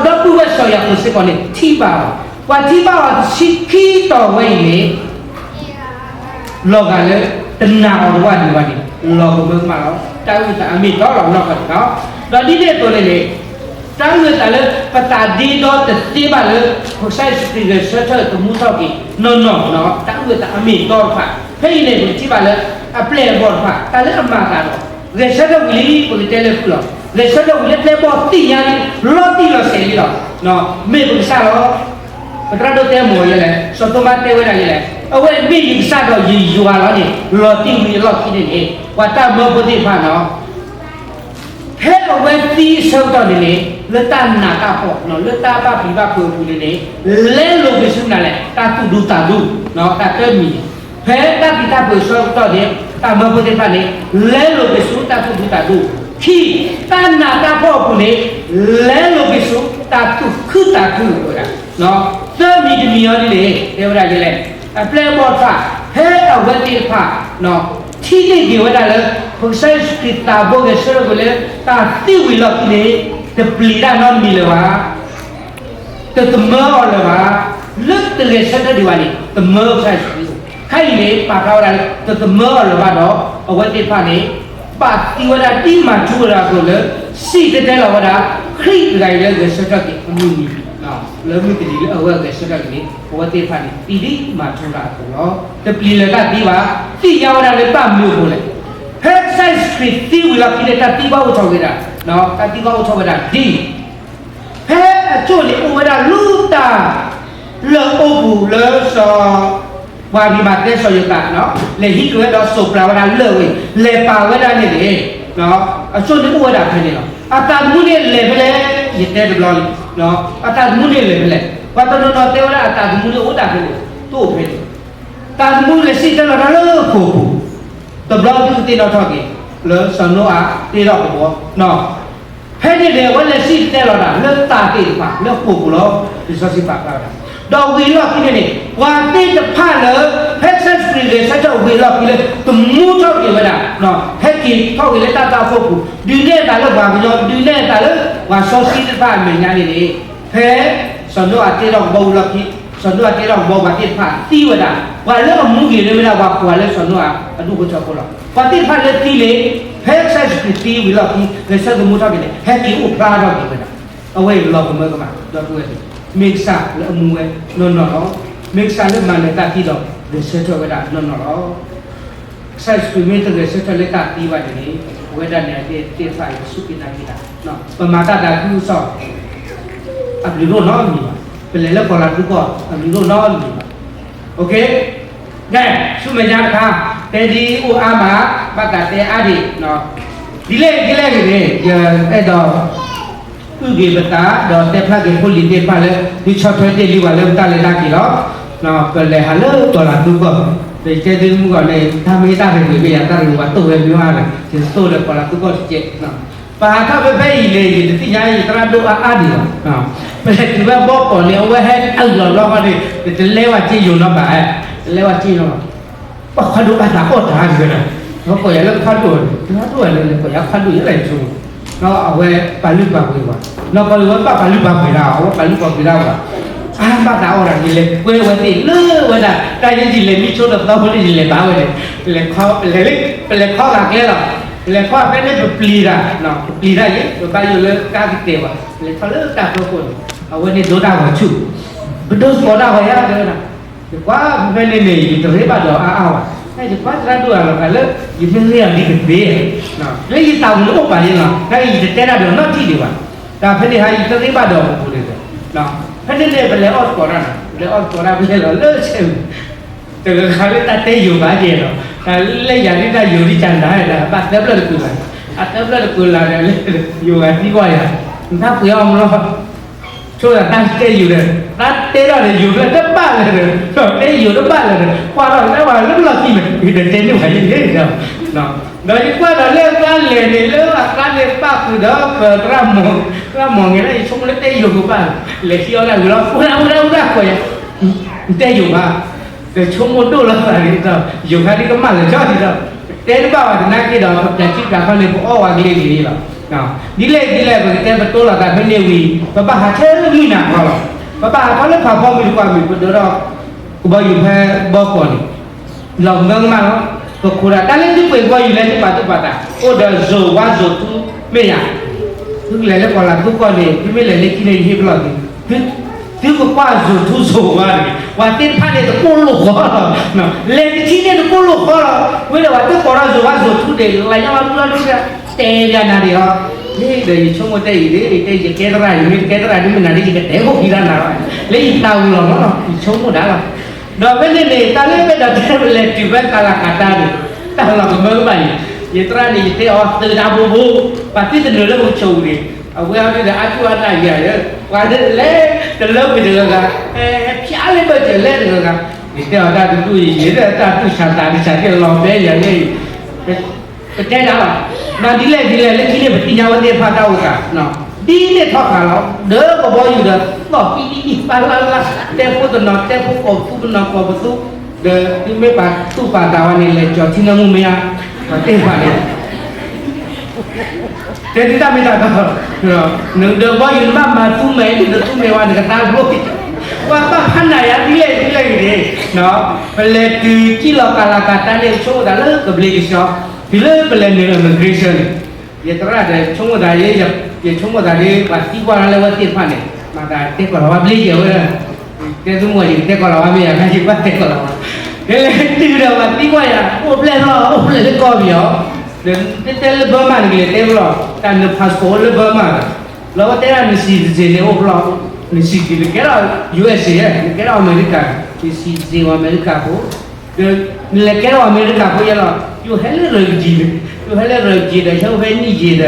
ီပုၢ်ဝဲၢ်စီၤယၤကိာ်စ့ၢ်ကီးန့ၣ် ထံၣ်ဘၣ်အီၤ, ပှၤထံၣ်ဘၣ်အီၤတဆံခံတီၤဝဲအံၤန့ၣ် လီၤဂာ်လၢ တနာ်အီၤတဝၢ်ဒံးဘၣ်န့ၣ် လီၤကမၢကမၣ်လီၤ. တၢ်အုၣ်သးအမ့ၢ်အတီလီၤနီၢ်ကီၢ်န့ၣ်လီၤ. ဒီးဒ်န့ၣ်အသိးန့ၣ်န့ၣ် တၢ်အုၣ်အသးလၢပသးဒ့ဒီတသ့ဘၣ်လၢ ပကစၢ်ယ့ၣ်ၡူးခရံာ်ဂဲၤဆၢထၢၣ်သမူထီၣ်က့ၤနီၢ်နီၢ်နီၢ် တၢ်အုၣ်အသးအမ့ၢ်အတီတဖၣ် ဖဲအံၤန့ၣ် ပကထံၣ်ဘၣ်လၢ အပျဲၢ်အဘီၣ်တဖၣ် တၢ်လၢအမၤသးဒီး ဂဲၤဆၢထၢၣ်ဝံၤလံ ပကတဲလၢဖုၣ်လီၤ. ဂဲၤဆၢထၢၣ်ဝံၤလၢပျဲၢ်ဘီၣ်သ့ၣ်ညါလံ လီၤတံၢ်လီၤဆဲးလံလီၤ. မ့ၢ်ပကစၢ်လီၤ. ပသရၣ်ဒိၣ်တဲမ့ၢ်ယဲလဲၣ်, စီၤသိမါတဲဝဲဒၣ်ယဲလဲၣ်, အဝဲမ့ၢ်ယကစၢ်ဒီးယယွၤလီၤန့ၣ် လီၤတံၢ်ဝံၤအလီၢ်ခံန့ၣ်န့ၣ် ပှၤတၢ်မၢဖိသ့ၣ်တဖၣ်နီၤ ဖဲအဝဲသံအဆၢကတီၢ်န့ၣ်န့ၣ် လၢတၢ်နးတၢ်ဖှီၣ် လၢတၢ်ဘၣ်ပျံၤဘၣ်ဖုးအပူၤန့ၣ်န့ၣ် လဲလိာ်က့ၤဆူနၤလဲၣ် တၢ်သူၣ်ဒူသးဒူ တၢ်တၢမံၤန့ၣ် ဖဲတၢ်ပျံၤတၢ်ဖုးအဆၢကတီၢ်န့ၣ် တၢ်မၢဖိသ့ၣ်တဖၣ်န့ၣ် လဲလိာ်က့ၤဆူတၢ်သူၣ်ဒူသးဒူ, ခံ, တၢ်နးတၢ်ဖှီၣ်အပူၤန့ၣ် လဲလိာ်က့ၤဆူတၢ်သူၣ်ခုသးခုဝဲဒၣ် သၢမံၤတမံၤအံၤဒ်န့ၣ် တဲဝဲဒၣ်ဒ်လဲၣ်, အပျဲၢ်အဘီၣ်တဖၣ် ဖဲအဝဲသ့ၣ်တဖၣ် ထံၣ်န့ၢ်က့ၤဝဲဒၣ်လၢ ပကစၢ်ယ့ၣ်ၡူးခရံာ်သးဘိဂဲၤဆၢထၢၣ်က့ၤလၢ တၢ်သံဝံၤအလီၢ်ခံန့ၣ် တပျံၤတၢ်နီတမံၤလၢၤဘၣ်, တသမၢအီၤလၢၤဘၣ်, လၢတဂဲၤဆၢထၢၣ်ဒံးဘၣ်န့ၣ် သမၢကစၢ်ယ့ၣ်ၡူးခရံာ်. ခဲအံၤန့ၣ် ပာ်ဖျါဝဲဒၣ်လၢ တသမၢအီၤလၢၤဘၣ်ဒီး အဝဲသ့ၣ်တဖၣ်န့ၣ် ဘၣ်သံဝဲဒၣ်ဒ်မၤထူဝဲဒၣ်အသိးလၢ စံၣ်တဲၤတဲလီၤဝဲဒၣ် ခရံာ်တဂၤအံၤလၢဂဲၤဆၢထၢၣ်က့ၤအမုၢ်နံၤ လၢမုၢ်တနံၤလၢအဝဲဂဲၤဆၢထၢၣ်က့ၤန့ၣ် အဝဲသ့ၣ်တဖၣ်န့ၣ် သံဒ်မၤထူဝဲဒၣ်အသိးလီၤ. တပျံၤလၢၤတၢ်သံဘၣ်, သ့ၣ်ညါဝဲဒၣ်လၢဘၣ်မနုၤအဃိလဲၣ်. ဖဲကစၢ်ယ့ၣ်ၡူးခရံာ်သံဝံၤလီၢ်ခံန့ၣ် တၢ်သံဘၣ်အိၣ်ထီၣ်က့ၤဒၣ်, တၢ်သံဘၣ်အိၣ်ထီၣ်ဝဲဒၣ်ဒ် ဖဲအကၠိၣ်န့ၣ်အိၣ်ဝဲဒၣ်လူၤတၢ် လၢအအိၣ်ပူၤလၢစီၤ ပှၤဂံၢ်ဘၣ်တဲစီၤယိၤသး လဲၤဟံးက့ၤဝဲဒီးစိးပျၤဝဲဒၣ်လၢၢ်ဝဲ လဲၤပာ်ဝဲဒၣ်န့ၣ်န့ၣ် အကၠိၣ်န့ၣ်အိၣ်ဝဲဒၣ်ဖဲန့ၣ်လီၤ. အသးသမူန့ၣ်လဲၤဖဲလဲၣ်, ယတဲတဘျီလံ, အသးသမူန့ၣ်လဲၤဖဲလဲၣ်. ပှၤတနီၤနီၤတဲဝဲဒၣ်အသးသမူန့ၣ်အိၣ်ဒၣ်ဖဲန့ၣ်, တအိၣ်ဖဲန့ၣ်. သးသမူလဲၤစံၣ်တဲၤတဲလီၤတၢ်လၢဃိာ်ပူၤ, တဘျီဒုးသ့ၣ်နီၣ်ထီၣ်က့ၤ လၢစီၤနိအၤတ့ထီၣ်ကဘီ ဖဲန့ၣ်န့ၣ် အဝဲလဲၤစံၣ်တဲၤတဲလီၤတၢ်လၢသးသ့ၣ်တဖၣ်လၢဃိာ်ပူၤလီၤ. လံာ်စီဆှံပာ်ဖျါဝဲဒၣ်, ဒီးဝံၤအလီၢ်ခံန့ၣ်န့ၣ် ပှၤသ့ၣ်တဖၣ်လၢ ဖဲကစၢ်ယ့ၣ်ၡူးခရံာ်ဂဲၤဆၢထၢၣ်ဝံၤအလီၢ်ခံလၢ သမူထီၣ်က့ၤဝဲဒၣ်, ဟဲက့ၤထီၣ်က့ၤလၢတၢ်သးဃိာ်ပူၤ, ဒုးနဲၣ်အသးလၢပှၤကညီ, ဒုးနဲၣ်အသးလၢပှၤစီဆှံသ့ၣ်တဖၣ်အမဲာ်ညါန့ၣ်န့ၣ်, ဖဲ စီၤနိအၤတ့ထီၣ်ကဘီဝံၤအလီၢ်ခံ, စီၤနိအၤတ့ထီၣ်ကဘီ ပှၤသ့ၣ်တဖၣ်သံဝဲဒၣ်, ပှၤလၢအမူဂ့ၤန့ၢ်ဝဲဒၣ်ပှၤကိးဂၤလၢစီၤနိအၤအဒူၣ်ဖိထၢဖိလီၤ. ပှၤသ့ၣ်တဖၣ်လၢသံန့ၣ် ဖဲကစၢ်ယ့ၣ်ၡူးခရံာ်သံဝံၤအလီၢ်ခံ ဂဲၤဆၢထၢၣ်သမူထီၣ်က့ၤန့ၣ် ဟဲက့ၤအိၣ်ဖျါထီၣ်က့ၤဝဲဒၣ်. အဝဲအံၤလီၤကမၢကမၣ် ဒီပုၢ်ဝဲၢ်သ့ၣ်, မ့ၢ်ကစၢ်လၢအမူဝဲနီၢ်နီၢ်လီၤ. မ့ၢ်ကစၢ်လၢမၤနၢၤတၢ်သံဒီး ဂဲၤဆၢထၢၣ်ဝဲဒၣ်နီၢ်နီၢ်လီၤ. ကစၢ်ယ့ၣ်ၡူးခရံာ်မ့ၢ်တဂဲၤဆၢထၢၣ်လၢတၢ်သံဘၣ်န့ၣ်န့ၣ်, ပဝဲဒၣ်န့ၣ်သ့ၣ်တဖၣ်အံၤ ပစူၢ်က့ၤနာ်က့ၤတၢ်, ပမၤတၢ်သးခုကစီၣ် အဘျုးတအိၣ်နီတမံၤဘၣ်. ပလဲၤလၢကီၤလၤသူကီၢ် အဘျုးတအိၣ်နီတမံၤဘၣ်. ကဲ, ဆူမဲာ်ညါတခါ, တဲဒ်အိၣ်အါမး, ဘၣ်သးတဲအါဒံး, ဒ်လဲၣ်ဒ်လဲၣ်ဂ့ၤန့ၣ် ယအဲၣ်ဒိး အုၣ်က့ၤပသး ဒီးတဲဖျါက့ၤဖိလံၤသ့ၣ်တဖၣ်လၢ ဒုးဆီၣ်ထွဲတ့ၢ်လံပှၤလၢပတၢ်လဲၤတၢ်က့ၤလီၤ. ပလဲၤဟးလၢကီၤလၤသူကီၢ်, ဒီးယတဲသုမုၢ်ဂီၢ်န့ၣ် တၢ်မ့ၢ်တၢ်ဂ့ၤဂ့ၤမ့ၢ်ယၤ တၢ်ဂ့ၤဝဲတိၢ်ဝဲမ့ၢ်ဝဲလဲၣ်, ယတိၢ်လၢကီၤလၤသူကီၢ်တကဲး. ပဟးထီၣ်ဖဲဖဲအံၤန့ၣ် ယတသ့ၣ်ညါ ယသရၣ်ဒိၣ်အါအါဒံးဘၣ်. ပလဲၤတုၤဖဲဘီကီးန့ၣ် အဝဲဟဲအလီၢ်လီၤဃီန့ၣ် တလဲၤဝဲစ့ယိာ်နီၤဘၣ်, တလဲၤဝဲစ့နီၤဘၣ်. ပှၤခွါဒိၣ်ဘၣ်သးအီၣ်တၢ်တဂၤဒီး, ဒီးကိးယၤလၢခွါဒိၣ်, ခွါဒိၣ်ဝဲလၢ လၢကိးယၤခွါဒိၣ်ယဲလဲၣ်ဆိ, ဒီးအဝဲပာ်လုၢ်ပာ်ပှ့ၤဝဲ, နီၢ်ကီၢ်လၢဝဲဘၣ်ပာ်လုၢ်ပာ်ပှ့ၤတၢ်, အဝဲပာ်လုၢ်ပာ်ပှ့ၤတၢ်ဝဲ, အါဘၣ်သးအီၣ်တၢ် ယလဲၤကွဲဝဲသ့ၣ်လၢဝဲဒၣ် တၢ်ယဲယလဲၤမံဆိဒီးသီဖိန့ၣ် ယလဲၤဘၣ်ဝဲန့ၣ်, လဲၤခီ, ပလဲၤလၢ, ပလဲၤခီဂာ်ကျဲလီၤ, ပလဲၤခီဖဲန့ၣ်ပပျံၤတၢ်, ပပျံၤတၢ်ယဲ ပဘၣ်ယိၣ်လၢကါကတဲာ်ဘၣ်, ပလဲၤထီၣ်လၢတၢ်ဖီခိၣ်န့ၣ်, အဝဲန့ၣ်ဒိတၢ်ဂီၤဆူၣ်, ပဒိးသကိးတၢ်ဂီၤယါတဲဝဲဒၣ် ယကွၢ်ဖဲဖဲန့ၣ်န့ၣ် ယတရ့ဘၣ်ဒီးအါအါဘၣ်, ယကွၢ်သရၣ်ဒိၣ်အလီၤဂာ်လၢ ယမ့ၢ်ရ့အီၤဒ်ကသ့, လၢယသးပူၤန့ၣ်အိၣ်ပာ်ယဲလီၤ, တၢ်အံၤယတတဲတၢ်ဒီးနီတထံၣ်ဒံးဘၣ်, တၢ်ဖဲန့ၣ်ဟါယတရ့ဘၣ်ဒီးပပူၤန့ၣ်, ဖဲန့ၣ်န့ၣ် ပလဲၤအီၣ်သကိးတၢ်နီၤ, ပလဲၤအီၣ်သကိးတၢ် ပလဲၤလီၤလၢဆဲးမုၢ် တဂၤဂၤလၢတၢ်တဲယိာ်ဘၣ်ကဲလီၤ, တၢ်လၢယၤဒ်တၢ်ယိာ်ဒ်ကနၤဒၣ် ဘၣ်သၢဖျၢၣ်တကုာ်လၢ်, အသၢဖျၢၣ်တကုာ်လၢ်ဒီးလၢ ယိာ်ဂၤသံကွၢ်ယၤ, နတၢ်ပှ့ၤအီၣ်မလီၤ ဆိဒီးတၢ်တဲယိာ်ဒီး တၢ်တဲထီၣ်ဒီးယိာ်ဖျၢၣ်တဘၣ်လၢၤဒီး တဲယိာ်တဘၣ်လၢၤဒီး ကွၢ်ထီၣ်လၢပှၤလၢပလီၢ်ခံန့ၣ် ယတတဲန့ၢ်ဘၣ်ယဲန့ၣ်ဒီး, ဒီးယကွၢ်ဒီးလၢအကျါလဲၣ်န့ၣ် လၢအကျါန့ၣ်ပၣ်ဃုာ်ဒီးပသရၣ်မီၢ်, သရၣ်မီၢ်ငဲၤလၢယဆိကမိၣ်လၢတဲယိာ်ကဘၣ်, လဲၤခံအီၣ်တၢ်ဝံၤလီၤ အိၣ်ဒၣ်အိၣ်ဒၣ်အိၣ်ဒၣ်ကွၢ်ယၤ, နတဲယိာ်ဘၣ် ဒီးဆိကမိၣ်ဒိၣ်လီၤသးန့ၣ်ဒီး ယိာ်ခါဒ်ကမၣ်လၢာ်ကၠီဒ်ဒီး ပတဲတဘၣ်ဘၣ်သနာ်က့ဒီး ပပျၢ်ထံပျၢ်ခီန့ၣ် ပအီၣ်ဝဲကလ့ကလ့လီၤ. ဒ်လဲၣ်ဒ်လဲၣ် ပကတဲပတိလိာ်သးဖဲန့ၣ်ဝံၤ ပဘၣ်ဟးထဲမုၢ်နၤခီလီၤ. ပဘၣ်ဟးထီၣ်လၢဖးဖီမုၢ်တကွၢ်မုၢ် ပဒၢထီၣ်ကဘီယူၤဖဲဘီကီးန့ၣ် လီၤကမၢကမၣ်လီၤ. ပခိးဒၣ်တၢ်လၢသုပှ့ၤကဘီယူၤလၢသုပာ်သူၣ်ပာ်သး အိၣ်ဒီး zone one zone two မ့ၢ်ယၤ သုကလဲၤလၢကီၢ်လၤသူကီၢ်န့ၣ် သုမ့ၢ်လဲၤလၢခံန့ၣ် ယဟ့ၣ်ပလီၢ်သု, သုကကွၢ် zone two zone one န့ၣ် ပှၤသ့ၣ်တဖၣ်န့ၣ်တကိၢ်လိာ်ဃီလီၤ. လဲၤတထံၣ်န့ၣ်တကိၢ်လိာ်ဃီလီၤ. ဝဲဒီးပှၤသ့ၣ်ကိးထီၣ် zone one zone two န့ၣ် လၢညါဝဲဒၣ်ဒၣ် တဲဒၣ်နၤဒံးလီၤ. ဟ့ၣ်ဒီးယဆိကမိၣ်တဲအံၤဒ် တဲယကဲသရၣ် ယမ့ၢ်တကဲသရၣ်ဒ်မ့ၢ်နၤဒ် ယကတဲခိၣ်ခံရၣ်နၤလီၤ. လၢယသးဝံၤလီၤမးလီၤ ယဆိကမိၣ်ဒၣ်လီၤ. ဒီးဖဲန့ၣ်န့ၣ် တၢ်လၢပအဲၣ်ဒိးတဲလဲၤတုၤဖဲကလၤကးတၢ်န့ၣ် တၢ်လီၤကမၢကမၣ်အံၤ ယသရၣ်န့ၣ် ယတဲအီၤသုးတၢ်ဘိဘိ ပှၤသံသနၢၣ်လၢပကဆိးပူၤန့ၣ် အဝဲအီၤဒ်ဒီးအါထူၣ်အါနၢ်ယၤဒီး ပှၤလၢတလၢကွံာ်တဂၤဂၤ ဖၠါလၢဘၢၣ်စၢၤလဲတဂၤဂၤ ယတဲအီၤတၢ်တဒူၣ်အံၤ ယတဲတၢ်တူၢ်ဆးသးတဆးက့ၢ်လီၤဘဲယၤလၢအံၤ ပတဲတၢ်လီၤ. ဒီးဒ်လဲၣ်ဒ်လဲၣ် လၢခံန့ၣ် ပသ့ၣ်ညါဝဲသ့ၣ်တဖၣ်တၢ်အိၣ်သး သံန့ၣ်ထီၣ်ဃာ်လီၤ ဒီးကဘီယူၤဒီး သီၣ်ပံပံပံပလၢ်လၢ် တဲဖိတနီၤတဲဖိ ကိးပသူတနီၤကိးပသူ, ဒီးသုမ့ၢ်ပာ်သူၣ်ပာ်သးဝဲန့ၣ် လဲၤကၠီၤထံနၢမူမ့ၢ်ဧါ, ပှၤသ့ၣ်တဖၣ်န့ၣ် တဲသုတၢ်မ့ၢ်တၢ်တီ, နဒီးဘီယူၤနဘၣ်မၤသူမဲာ် နသူမဲာ်ဝဲနကသါဘိ, ပှၤဘၣ်ဖးနးယၤဒ်လဲၣ်ဒ်လဲၣ်ဂ့ၤန့ၣ်, ပလဲၤတုၤကံၣ်လီၤကၤလၤကၤတၢ်န့ၣ် ဆိကမိၣ်သးလၢကဘျ့ကဆှီ, တုၤလၢပလဲၤနုာ် immigration န့ၣ် ယသရၣ်ဒီးဆိကမိၣ်သး, ယဆိကမိၣ်သးဒ် ပှၤသံကွၢ်လၢဝဲသ့ၣ်တဖၣ်န့ၣ် မၤသးတဲကီၢ်လီၤဝါဘျ့ယဲၢ်ဝဲ, တဲသုမီၢ်ယကတဲကီၢ်လီၤဝါမ့ၢ်ယၤ ယဘၣ်တဲကီၢ်လီၤဝါ, ကလဲၤတုၤဒီးပှၤသံကွၢ်ယၤ အိၣ်ဖျဲၣ်လီၤ အိၣ်ဖျဲၣ်လၢကီၢ်ပယီၤ, ဒီးတဲတဲလၢ Burma န့ၣ် ကလဲၤတဲဖျီ တၢ်န passport လၢ Burma လီၤဝဲတဲဒၣ်န citizen န့ၣ်အိၣ်ဖျီ, န citizen နကဲထီၣ် ယူၢ်အ့းစ့ၣ် နကဲထီၣ်အမဲရကၤ, န citizen အမဲရကၤဖိ, ဒီးနလဲၤကဲထီၣ်အမဲရကၤဖိယဲလီၤ, ယိၤဟဲလၢ refugee န့ၣ်, ယိၤဟဲလၢ refugee ဒီး ဟဲအိၣ်ဖဲနံၣ်ယံာ်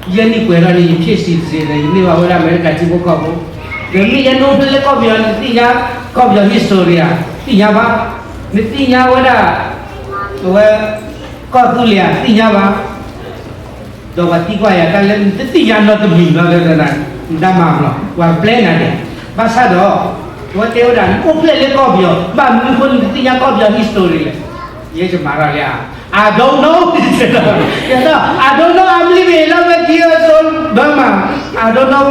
ဒီး ယဲၢ်နံၣ်ပှဲၤထီၣ်န့ၣ် ယဖံး citizen ဒီး ယန့ၢ်ဘၣ်ဝဲဒၣ်အမဲရကၤထံဖိကီၢ်ဖိ, ဒီးမ့ၢ်ယဲနအိၣ်ဖျဲၣ်လၢကီၢ်ပယီၤ နသ့ၣ်ညါ ကီၢ်ပယီၤ history ဧါ, သ့ၣ်ညါဘၣ်, နသ့ၣ်ညါဝဲဒၣ် အဝဲ ကီၢ်သူလ့ၤဧါ သ့ၣ်ညါဘၣ် ဒီးပှၤသံကွၢ်ယၤတၢ်လၢ နတသ့ၣ်ညါနီတမံၤဘၣ်လၢ နတၢ်မၤဘျီ ပှၤပျဲနၤဒဲး, ဘၣ်ဆၣ်ဒီး အဝဲတဲဝဲဒၣ် နအိၣ်ဖျဲၣ်လၢကီၢ်ပယီၤ ဘၣ်မနုၤအဃိနတသ့ၣ်ညါကီၢ်ပယီၤ history လဲၣ်, ယဲယမၤထီၣ်လံဧါ, I don't know, I don't know, I'm living eleven years old Burma, I don't know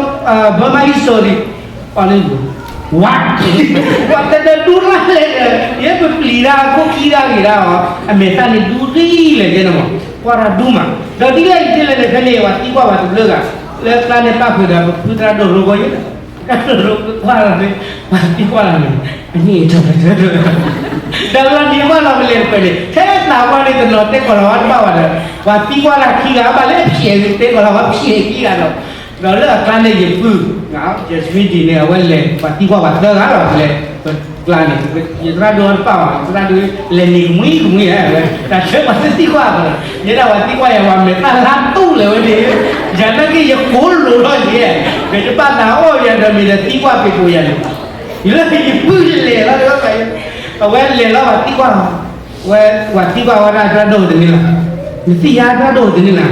Burma history, ပှၤလၢ ဝါ ပှၤတဒၢဒူရၣ်လဲၣ်ဒီး ယဲပပျံၤတၢ်ခိၣ်ခံတၢ်ဂ့ၤတၢ်အီၤ အမဲာ်သၣ်န့ၣ်ဒူရံၣ်လဲၣ်ယဲန့ၣ်မး, ကွၢ်တၢ်ဒူမး, ဒီးဒ်လဲၣ်ဒ်လဲၣ်န့ၣ် ဖဲန့ၣ် ပှၤသံကွၢ်ပှၤတဘျုးဂၤ လၢကျါန့ၣ်ပၣ်ဃုာ်ဒီး ပဖုသရၣ်ဒိၣ်ရိဘီယဲ သရၣ်ဒိၣ်ရိကွၢ်လီၤန့ၣ် ပှၤသံကွၢ်လီၤန့ၣ် အန့ၣ်အထီၣ် ဒီးလီၤနံၤဘၣ်လီၤကလဲၤတပှဲၤန့ၣ် ထဲသးပှၢ်န့ၣ်တနီၤတဲကီၢ်လီၤဝါတဘၣ်ဘၣ်ဒီး ပှၤသံကွၢ်တၢ်ခံဂၤ ဘၣ်လၢဖျဲးတဲကီၢ်လီၤဝါဖျဲးခံဂၤဒီး ဒီးလၢအကျါန့ၣ်ယပုၢ် ယဲၢ်ဆံမံဒံးန့ၣ် အဝဲလဲၤ ပှၤသံကွၢ်ပှၤသၢဂၤလီၤ ပလဲၤပကျါန့ၣ် ယသရၣ်ဒိၣ်တပၣ်ဘၣ် ယသရၣ်ဒိၣ်လဲၤနံၤကမှံကမှံ အဝဲ တၢ်ဆၢပှၤသံကွၢ်ဘၣ်ဒီး ယဲဒၣ်ပှၤသံကွၢ်ယၤ ပှၤမဲာ်သၣ်လါတူၢ်လၢၤဝဲန့ၣ် ယၤနာ်က့ယကိးလိာ်ထီၣ်ယဲ ဒီးယဘၣ်သးအီၣ်ယၤဒီးမ့ၢ်ဒီးသံကွၢ်ပ့ၤကိးယၤန့ၣ် လၢယပုၢ်လဲၤလီၤ အဝဲလဲၤလီၤပှၤသံကွၢ် ဝဲ ပှၤသံကွၢ်ဝဲဒၣ်သရၣ်ဒိၣ်တန့ၢ်လၢ်, နသ့ၣ်ညါသရၣ်ဒိၣ်တန့ၢ်လၢ်,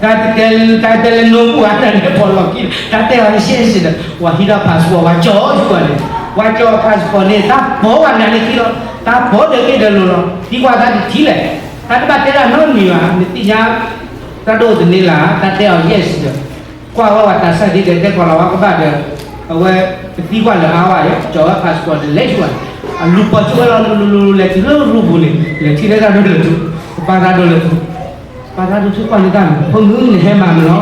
တၢ်တဲ တၢ်တဲလၢနိပူၤ တၢ်တဲဖီလီၤခံ တၢ်တဲအီၤယဲၢ်စ့ၢ်ဒီး ပှၤဟံးထီၣ် passport ပှၤကၠီၤဆူပှၤန့ၣ်, ပှၤကၠီၤ passport န့ၣ် တၢ်ပိာ်ပှၤနၤန့ၣ်ခံလီၤ, တၢ်ပိာ်ဒီးက့ၤဒီးလိၤလီၤ, သံကွၢ်တၢ်တထံၣ်လဲၣ်, တၢ်တဘၣ်တဲဒၣ်နီတမံၤဘၣ်, နသ့ၣ်ညါ သရၣ်ဒိၣ်တန့ၢ်လၢ် တၢ်တဲအီၤယဲၢ်စ့ၢ်ဒီး ကွၢ်ဝဲပှၤတၢ်ဆၢဒ်ဒီးတဲကီၢ်လီၤဝါကဘၣ်ဒီး အဝဲ ပသံကွၢ်လၢအါဝဲ ကၠီၤဝဲ passport ဒီးလဲၤဆူဝဲန့ၣ်, အလူၤပိာ်ဆိဝဲလီၤ လူၤလူၤလူၤလူၤ လဲၤတုၤလၢရူပူၤန့ၣ် လဲၤထံၣ်လၢသရၣ်ဒိၣ်လၢထူ, ပပၢ်သရၣ်ဒိၣ်လၢထူ, ပၢ်သရၣ်ဒိၣ်ထူကွၢ်န့ၢ်တၢ်မး ဖိမုၣ်နဟဲမၤမနုၤလီၤ,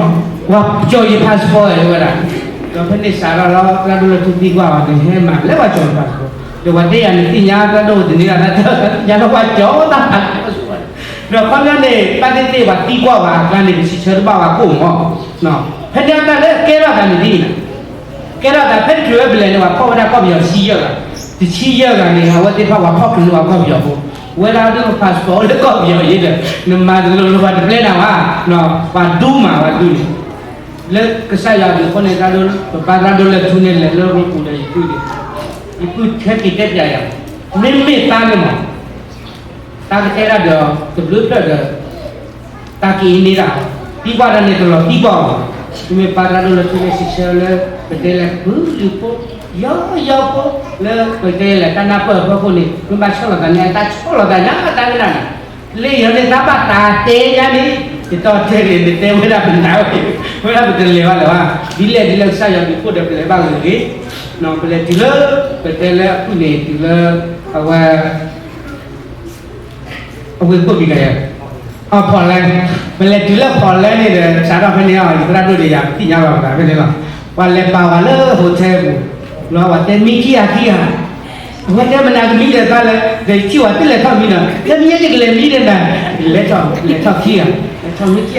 ပှၤကၠီၤယ passport ဝဲဒၣ်, ဒီးဖဲန့ၣ်စးထီၣ်လီၤ သရၣ်ဒိၣ်လၢထူသံကွၢ်အီၤ နဟဲမၤလၢပှၤကၠီၤယ passport, ဒီးပှၤတဲယၤနသ့ၣ်ညါသရၣ်ဒိၣ်တန့ၢ်လၢ် တၢ်တဲယၤလၢပှၤကၠီၤတၢ် passport ဒီးခီပညီန့ၣ် ဘၣ်သ့ၣ်သ့ၣ်ပှၤသံကွၢ်ပှၤအကျါန့ၣ် ပစံးဆၢတဘၣ်ပှၤကိၣ်မး, ဖဲန့ၣ်အတၢ်လၢကဲထီၣ်သးန့ၣ်ဒ်အံၤ, ကဲထီၣ်သးဖဲတချုးဝဲပလဲၤန့ၣ် ပှၤဖီၣ်ဝဲဒၣ်ကီၢ်ပယီၤတဆံယဲၢ်ဂၤ, တဆံယဲၢ်ဂၤန့ၣ် အဝဲသ့ၣ်တဖၣ်ပှၤဖီၣ်ချုးန့ၢ်ပှၤကီၢ်ပယီၤဖိ, ဝဲဒၣ်ဒ် passport လၢကီၢ်ပယီၤအံၤဒီး နမၤတလိၤလိၤပှၤတပျဲနၤဘၣ်, ပှၤဒူမးပှၤဒူန့ၣ် လၢကစၢ်ယွၤအဘျုးအဖှိၣ်န့ၣ် သရၣ်ဒိၣ် ပပၢ်သရၣ်ဒိၣ်လၢထူန့ၣ် လဲၤလၢရူပူၤဒီးယပုၢ်န့ၣ်, ယပုၢ်ဟဲက့ၤတဲပျးယၤ, မ့မ့ၢ်သါန့ၣ်မး သါကတဲဒၣ်ဒီး တဘျုးဖျၢၣ်ဒီး တၢ်က့ၤအံၤန့ၣ်ဒၣ်, သံကွၢ်တၢ်န့ၣ်တလီၤသံကွၢ်အီၤ, မ့မ့ၢ်ပၢ်သရၣ်ဒိၣ်လၢထူန့ၣ်စံးဆၢလၢ ပတဲလဲၣ် ဖုလံၤဖိ ယီယီဖိ လၢပတဲလဲၣ် တၢ်နၢ်ပၢၢ်အဖီခိၣ်န့ၣ် မ့ၢ်ဘၣ်ဆီၣ်လီၤသးန့ၣ် အတၢ်ဆီၣ်လီၤသးညါတၢ်ကနၣ်န့ၣ် လၢယၤန့ၣ် သးဘၣ်တၢ်တဲယါန့ၣ် ယတီတဲန့ၣ် နတဲဝဲဒၣ်ပနၢ်ဝဲ, ဝဲဒၣ်ပတလဲၤဘၣ်လၢၤဘၣ်, ဒ်လဲၣ်ဒ်လဲၣ်ကစၢ်ယွၤဘျုးဖှိၣ်ဒီးပလဲၤဘၣ်ဂ့ၤဂ့ၤ, ပလဲၤတုၤလၢ ပတဲလၢအဖုၣ်န့ၣ် တုၤလၢ အဝဲ အဝ့ၢ်ခိၣ်ဘံၣ်ကယဲၢ်, အဖီၣ်လဲ, ပလဲၤတုၤလၢဖီၣ်လဲန့ၣ်ဒီး စးထီၣ်ဖဲန့ၣ်အီၤ ယသရၣ်ဒိၣ်ဒီးယၤ ပသ့ၣ်ညါဘၣ်ပသးဖဲန့ၣ်လီၤ, ပှၤလဲၤပာ်ဝဲလၢ hotel ပူၤ, လီၤပှၤတဲမ့ၢ်ခံဂၤခံဂၤ အဝဲတဲမနုၤကမံဒီးသးလဲၣ်, ဒီးယထံၣ်ဝဲတလဲၤထီၣ်မံဒီး တဲမ့ၢ်ယဲယကလဲၤမံဒီးနၤ, လဲၤထီၣ် လဲၤထီၣ်ခံဂၤ, လဲၤထီၣ်မံခံဂၤလီၤ,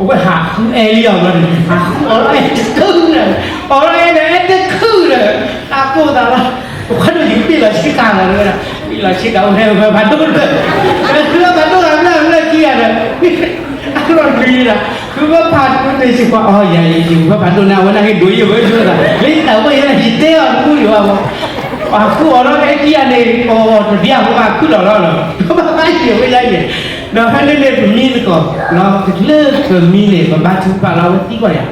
အဝဲဟးဃုအဲလံအီၤဘျီန့ၣ် ဟးဃုအီၤလီၤအဲၣ်တခုဒီး, အီၤလီၤအဲၣ်ဒီးအဲၣ်တခုဒီး, အကိၢ်သးလီၤ, ပှၤဒိၣ်ယပ့ၢ်လီၤဆ့ကၤလီၤဝဲဒၣ်, ပ့ၢ်လီၤဆ့ကၤအိၣ်ထဲဝဲဖးဒိၣ်လၢ, ဖးဒိၣ်လၢဖးလၢခံဂၤဒီး, အလီၢ်လွံၢ်ဒၣ်, ဃုဝဲဖးဒိၣ်န့ၣ်စ့ၢ်ကီး အီၤယၤယံၤဝဲဖးဒိၣ်န့ၣ် အဝဲနာ်က့ဒိးယံၤဝဲဆိသး, လၢယသးဝဲယဲန့ၣ် ယတဲအီၤတမူယၤဘၣ်, ပှၤဃုအီၤလီၤအဲၣ်ခံဂၤန့ၣ် အီၤတဘျီအဃိဘၣ်ခုၣ်လီၤလီၤလီၤ, ပဘၣ်ဘၣ်ယံၤဝဲယါယဲ, ဒီးဖဲန့ၣ်န့ၣ်ပမံသကိး, လီၤတချုးပမံန့ၣ် ပဘါထုကဖၣ်လီၤဝဲသံကွၢ်ယၤ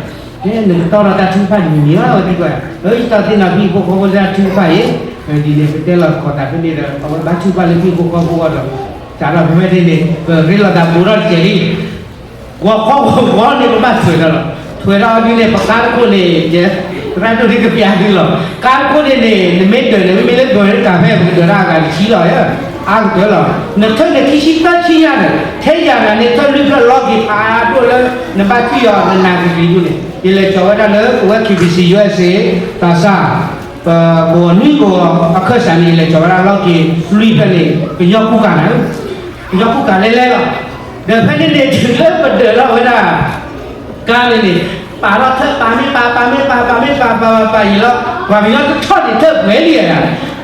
နကတီၢ်ဒီးတၢ်ထုကဖၣ်တမံၤမံၤဘၣ် ဝဲသံကွၢ်, အၢ ယတီၢ်သ့ၣ်နီၣ်ဖံဖိဃီဖိတၢ်ထုကဖၣ်အံၤ, ဒ်န့ၣ် ပတဲလီၤခိးသးဖဲန့ၣ်ဒီး အဝဲဘၣ်ထုကဖၣ်လၢဖံဖိဃီဖိအဂီၢ်ဒီး, စးထီၣ်ဖဲဖဲန့ၣ်န့ၣ် ပရ့လိာ်သးဘူးထီၣ်တစဲးလံ ဂီၤခီဂီၤဂီၤန့ၣ် ပဘၣ်ထွဲးဒီးလီၤ. ထွဲးဒီးဒ်န့ၣ် ပကါတခိၣ်န့ၣ် ယသရၣ်ဒိၣ်ဒ်ကပျၢ်သုလီၤ. ကါတခိၣ်န့ၣ်န့ၣ် နမ့ၢ်ဒၢးန့ၣ် မ့မ့ၢ်လၢဒွဲၣ်တကးဖဲ ပကဒၢးတၢ်အဂၤတဆံလီၤ. အါကတၢၢ်လီၤ. နထၢၣ်န့ၣ်ခံဆံသၢဆံညါန့ၣ် ထဲယၤဂၤန့ၣ် ထၢၣ်လွံၢ်ဖျၢၣ်လီၢ်က့ၤဖးဒိၣ်လၢ နဘၣ်ထွံၣ်အီၤနနၤကဂ့ၤဒိၣ်န့ၣ် ယလဲၤကၠီၤဝဲဒၣ်လၢပဝဲ KBC USA သးစၢ် ပကဝီၤနွံကဝီၤအခၢၣ်စးန့ၣ် ယလဲၤကၠီၤဝဲဒၣ်လီၢ်က့ၤလွံၢ်ဖျၢၣ်န့ၣ် ကညီကူကၤနၤ ကညီကူကၤလဲၤလဲၤလီၤ. ဒီးဖဲန့ၣ်န့ၣ် တုၤလၢပဒၢးထီၣ်ဝဲဒၣ် ကါန့ၣ်န့ၣ် ပာ်ထီၣ်ထၢၣ် ပာ်မ့ၢ်ပာ် ပာ်မ့ၢ်ပာ် ပာ်မ့ၢ်ပာ် ပာ်ပာ်ပာ်ယံာ်လီၤ. ပှၤကညီတထီၣ်န့ၣ် ထၢၣ်ပှဲၤလံဧါ,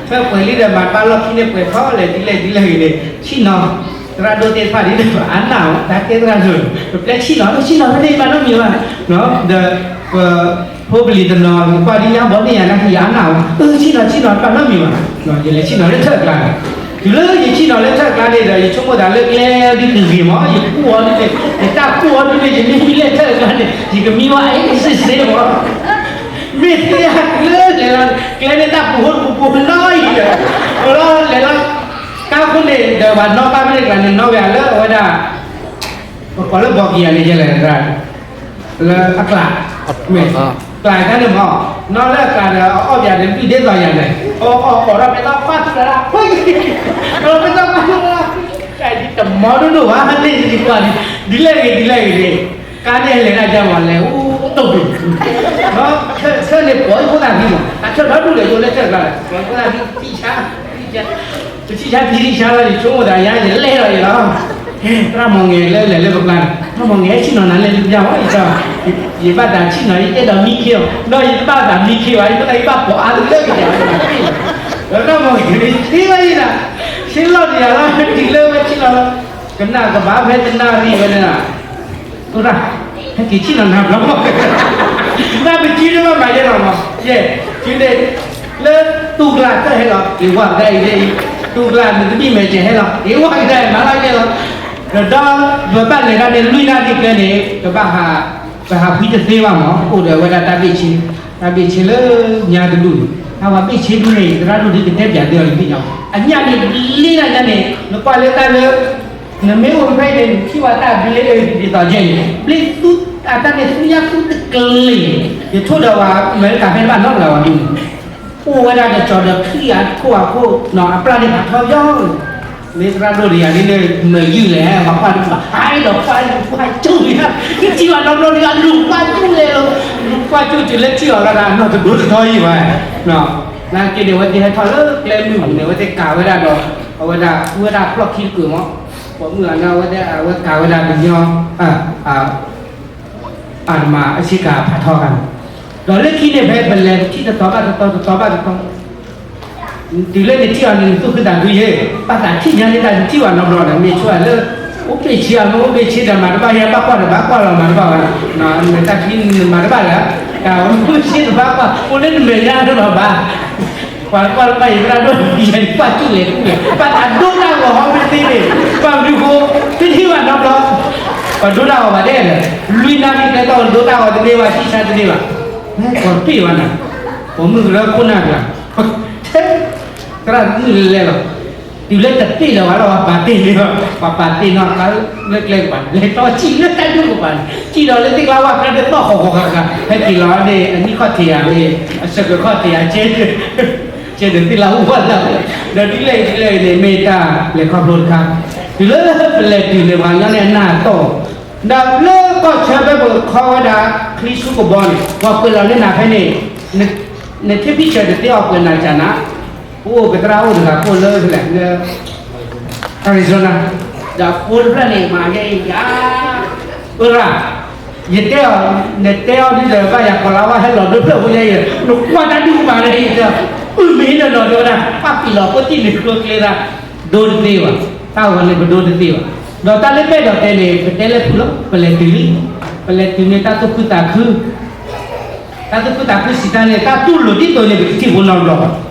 ထၢၣ်ပှဲၤလံဒီး မၤတဘၣ်လီၢ်ခံန့ၣ် ပှဲၤထီၣ်လဲၣ်ဒ်လဲၣ်ဒ်လဲၣ်ဂ့ၤန့ၣ် ဆ့ၣ်နီၤ သရၣ်ဒိၣ်သ့ၣ်တဖၣ်ဒ်ဒီး အါနၢ်အီၤ တၢ်ကဲသရၣ်ဒိၣ် ပပျဲဆ့ၣ်နီၤ ဆ့ၣ်နီၤဖဲန့ၣ် ဘၣ်နီတမံၤဘၣ် ဒီး ပဖိပလံၤတနီၤ ကွၢ်ဒ်ညါဘီန့ၣ်ယၤ နၢ်ဟံၣ်အါနၢ်အီၤ အၢ ဆ့ၣ်နီၤ ဆ့ၣ်နီၤ တဘၣ်နီတမံၤဘၣ်, ယလဲၤဆ့ၣ်နီၤလၢထၢၣ်အကျါန့ၣ်, တုၤလၢယဆ့ၣ်နီၤလၢထၢၣ်အကျါန့ၣ်ဒီး ယဆိကမိၣ်သးလၢကျဲဒ်တဂ့ၤမး ယကူၣ်အီၤဒ်န့ၣ် ယတၢ်ကူၣ်အီၤဒ်န့ၣ် ယမ့ၢ်ဟံးလၢထၢၣ်အကျါန့ၣ် ယကမံဝဲအဲၣ်စ့စ့မး မ့ၢ်သ့လၢလဲၤလီၤ ကျဲန့ၣ်တၢ်ပူၤဟိတပူၤပူၤနီၢ်အံၤဒီး အလီၤလဲၤလီၤ ကါခိၣ်န့ၣ်ဒီး ပှၤနီၣ်ဘၣ်မ့ၢ်တကျါန့ၣ် နီၣ်ဝဲလၢအဝဲဒၣ် ပကိးလၢဘီကံယၤန့ၣ် ယလဲၤ လၢအကျါ မ့ၢ် ကျါတၢ်န့ၣ်မး နီၣ်လၢအကျါဒီး အအီၣ်ပယၤန့ၣ် ဘံၣ်ဒ့သီယၤန့ၣ် အီၣ်အီၣ်ပိာ်ထီၣ်ဖဲသီပၢ်ထူလၢ်လၢ် ဖဲသီပၢ်ထူလၢ်လၢ် တမီဒိၣ်ဒိၣ်ဘၣ်န့ၣ် ယကွၢ်န့ၣ် ဒ်လဲၣ်ဂ့ၤ ဒ်လဲၣ်ဂ့ၤန့ၣ် ကါန့ၣ်လဲၤတၢ်ယါမးလဲၤ အိၣ်တိၢ်ပူၤ ထၢၣ်န့ၣ်ပိာ်ယဖိသၣ်ဘံမး အထၢၣ်ဒီဒူၣ်လဲၤယိလၢထၢၣ်ကျါလဲၣ် ပိာ်ယဖိသၣ်ဘံ ထံၣ်ဆါ ထံၣ်ဆါ ပထံၣ်ဆါထံဆါလီၤ ယဆိကမိၣ်သးယါ ယလဲၤလီၤယလီၤ သရၣ်မီၢ်ငဲၤလၢလဲၤလၢပကျါန့ၣ် သရၣ်မီၢ်ငဲၤ ဆ့ၣ်နီၤနၤလဲၤလၢပျၢ်ဝဲ ယတၢ် ယဘၣ်သးဆ့ၣ်နီၤ ယတဲဒီးမံခ့အီၤ ဒီးယတဘၣ်သးမံခ့ဘၣ် ယဘၣ်သးယဘၣ်ပိာ်အါလၢကယၤ ဒီးသရၣ်မီၢ်ငဲၤန့ၣ် ဆ့လီၤယၤ ဆ့လီၤယၤလီၤ တုၤလၢဝဲဆ့လီၤလီၤ ကနၣ်ကဘၣ်ဖဲတနၣ်ရံၣ်ဝဲန့ၣ် သရၣ် ဟဲက့ၤဆ့ၣ်နီၤနၤဘျီ တၢ်ပစုဒိၣ်ဘၣ်မၤယဲလီၤမး ယဲ စုဒ့ လၢတူၢ်ကျါတၢ်ဟဲလီၤ က့ၤဝါကဒါအံၤဒ်အံၤ တူၢ်ကျါနတဘံၣ်မဲာ်ကဲဟဲလီၤ က့ၤဝါကဒါအံၤမၤလီၤယဲလီၤ ဒီးဒီးပဘၣ်လဲၤတၢ်န့ၣ် လွံၢ်နၣ်ရံၣ်ကျဲန့ၣ် ကဘၣ်ဟး ပဟးဖှံတသ့ဘၣ်မး အိၣ်ဒီးဝဲဒၣ်တၢ်ဘ့ၣ်ဆ့ တၢ်ဘ့ၣ်ဆ့လၢညါတဒူၣ်န့ၣ် တၢ်ဝဲဘ့ၣ်ဆ့ဒူၣ်န့ၣ် သရၣ်ဒိၣ်ဒ်ကတဲပၠးသ့အီၤန့ၣ်သ့ၣ်ညါ အညၣ်န့ၣ် လ့ၣ်လၢညါန့ၣ် နကွၢ်လၢတၢ်လၢ နမ့ၢ်အိၣ်ဖဲန့ၣ် နထံၣ်ဝဲတၢ်ဘျ့အၢဒ်သိးယဲၢ်န့ၣ် ဘျ့သူ အတၢ်န့ၣ်သူညါသူတကလ့ၢ် ယထိၣ်ဒီးဝဲ အမဲရကၤဖဲတဘၣ်နီတဂၤဝဲဒၣ်န့ၣ် အိၣ်ဝဲဒၣ်တကၠီၤဒီးချံၣ်အခိၣ်အခိၣ်နီၤ အပျၢ်န့ၣ်ဖးထီပယီၤ မ့ၢ်သရၣ်ဒိၣ်တယၤဒ်န့ၣ် မ့ၢ်ယုၢ်လဲၣ် ပှၤကွၢ်တဘၣ် ဟးဒီးကွၢ်လူၤကွၢ်ကၠူၣ်ယၤ ကထံၣ်ဘၣ်နီတဘျီဒီး လူၤကွၢ်ကၠူၣ်လဲၣ်လီၤ လူၤကွၢ်ကၠူၣ်တုၤလၢထံၣ်အီၤလီၤဒၣ် နီၢ်တဒိတထီယံၤဘၣ် နာ်က့န့ၣ် အဝဲသ့ၣ်ဟဲထီၣ်လၢကျဲမုၢ်ပူၤန့ၣ် အဝဲသ့ၣ်ကၤဝဲဒၣ်ဒီး အဝဲဒၣ်ဃုဝဲဒၣ်ဖျီၣ်ခံတကုာ်မး ပိာ်မုၣ်အန့ၣ် အဝဲသ့ၣ် အဝဲကၤဝဲဒၣ်ကညီ အတမၤအဆ့ကၤဖးထီခါန့ၣ် ဒီးလၢခံန့ၣ်ဖဲပလဲၤထံၣ်တတီၤဘၣ်တတီၤ တတီၤဘၣ်တတီၤ တုၤလၢနထံၣ်အီၤန့ၣ် နသူၣ်ခုသးခုယဲၢ် ဘၣ်သးထံၣ်ညါန့ၣ် တၢ်နထံၣ်ဘၣ်နီတဘျီန့ၣ် မ့ၢ်ဆိၣ်လၢ အိၣ်ဘ့ၣ်ဆ့အမ့ၢ်အိၣ်ဘ့ၣ်ဆ့ဒီးမၤတဘၣ်ယဲ ဘၣ်ကွၢ်ဒီးဘၣ်ကွၢ်လီၤမၤတဘၣ်ဘၣ် နတၢ်ဖံနမၤတဘၣ်လၢ တၢ်အိၣ်ဘ့ၣ်ဆ့တဘၣ်ကွၢ် အိၣ်လၢနမဲာ်ညါတဘၣ်ဘၣ် ပှၤကွၢ်တဘၣ်ယဲ သရၣ်ဒိၣ်ယဲ ကွၢ်ကၠူၣ်လဲၤကူၣ်လဲၤ ဘၣ်သးဒိတၢ်ဂီၤဟီမ့ၢ်သ့န့ၣ် ပှၤဘျုးဖိ တထံၣ်ဘၣ်နီတဘျီ ပှၤဒိတၢ်ဂီၤဘၣ်ဒဲးဒီး လွံၢ်နၣ်ရံၣ်ကျဲတီၢ်ဒိတၢ်ဂီၤတန့ၢ်ဘၣ် ဆံၣ်ဆါတန့ၢ်ဘၣ် ပှၤပ့ၢ်ဘၣ်နၤ ပိာ်မုၣ်ကရၢခိၣ်နၢ်ကျါ သရၣ်မုၣ်လဲၤလဲၤလီၤ တုၤလၢတပ့ၢ်လၢၤဘၣ်လီၤ ပှၤပာ်တ့ၢ်လံလီၤ ပှၤပာ်တ့ၢ်နီၢ်ကျါလၢကျဲကပၤ လဲၤထီၣ်စံၣ်လၢတၢ်ဒိၣ်ကပၤန့ၣ် စံၣ်ဒီးလၢသ့ၣ်ကျါဝၢ်ကျါဒ်သိးဃီဃီဃီဃီ ဟဲက့ၤလီၤန့ၣ် အနံၣ်ခီၣ်ထံးယၤန့ၣ် အဆၢကၢၤခီၣ်ထံးယၤကဲ ကဲဒီးသ့ၣ်လၢအူဝဲလၢ ဒီးဒ်လဲၣ်ဒ်လဲၣ်န့ၣ် မ့ၢ်တၢ်လဲၤခီဖျိတခါ တုၤလၢပလဲၤတုၤန့ၣ် ပှၤကညီန့ၣ်အနၢ်အတီၢ် ဒီးလၢကီၢ်ဆၢဖဲပခီဝဲဒၣ် ချံဆူကဘီန့ၣ် ပှၤကွဲးလီၤန့ၢ်နၤဖဲန့ၣ် နထံၣ်ဖံၣ်ဆၢတသ့အီၤကွဲးနၤကနၤ ပအိၣ်ပသရၣ်အိၣ်တဂၤခိၣ်လၢလဲၣ် လၢ Arizona ဒီးအဖိတဖျၢၣ်န့ၣ် မၤယဲအံၤယါ အရၣ် ယတဲအီၤ နတဲအီၤဒ်ဒီးဘၣ်ယၤကီၤလၤဝါဟဲလီၤဒိဖျၢၣ်ဖိယဲအံၤ နကွၢ်တၢ်ဒုးကပၤလၢအံၤ အုၣ်မ့ၢ်ဒီးနီၤတဲဝဲဒၣ် ပၣ်ပံၤလီၤဖိတံၢ်န့ၣ်ကျိကျဲဒၣ် ဒိတသ့ဘၣ် တၢ်ဂီၤန့ၣ်ပဒိတသ့ဘၣ် ဒီးတၢ်လၢပဲၣ်ဒီးတဲန့ၣ် ပတဲလၢဖုၣ်လီၤ ပလဲၤတုၤလံ ပလဲၤတုၤန့ၣ်တၢ်သူၣ်ခုသးခု တၢ်သူၣ်ခုသးခုစံးတၢ်န့ၣ် တၢ်တူၢ်လိာ်ဒ်သိးန့ၣ် ပတထံၣ်ဖိနီတဘျီဘၣ် ပှ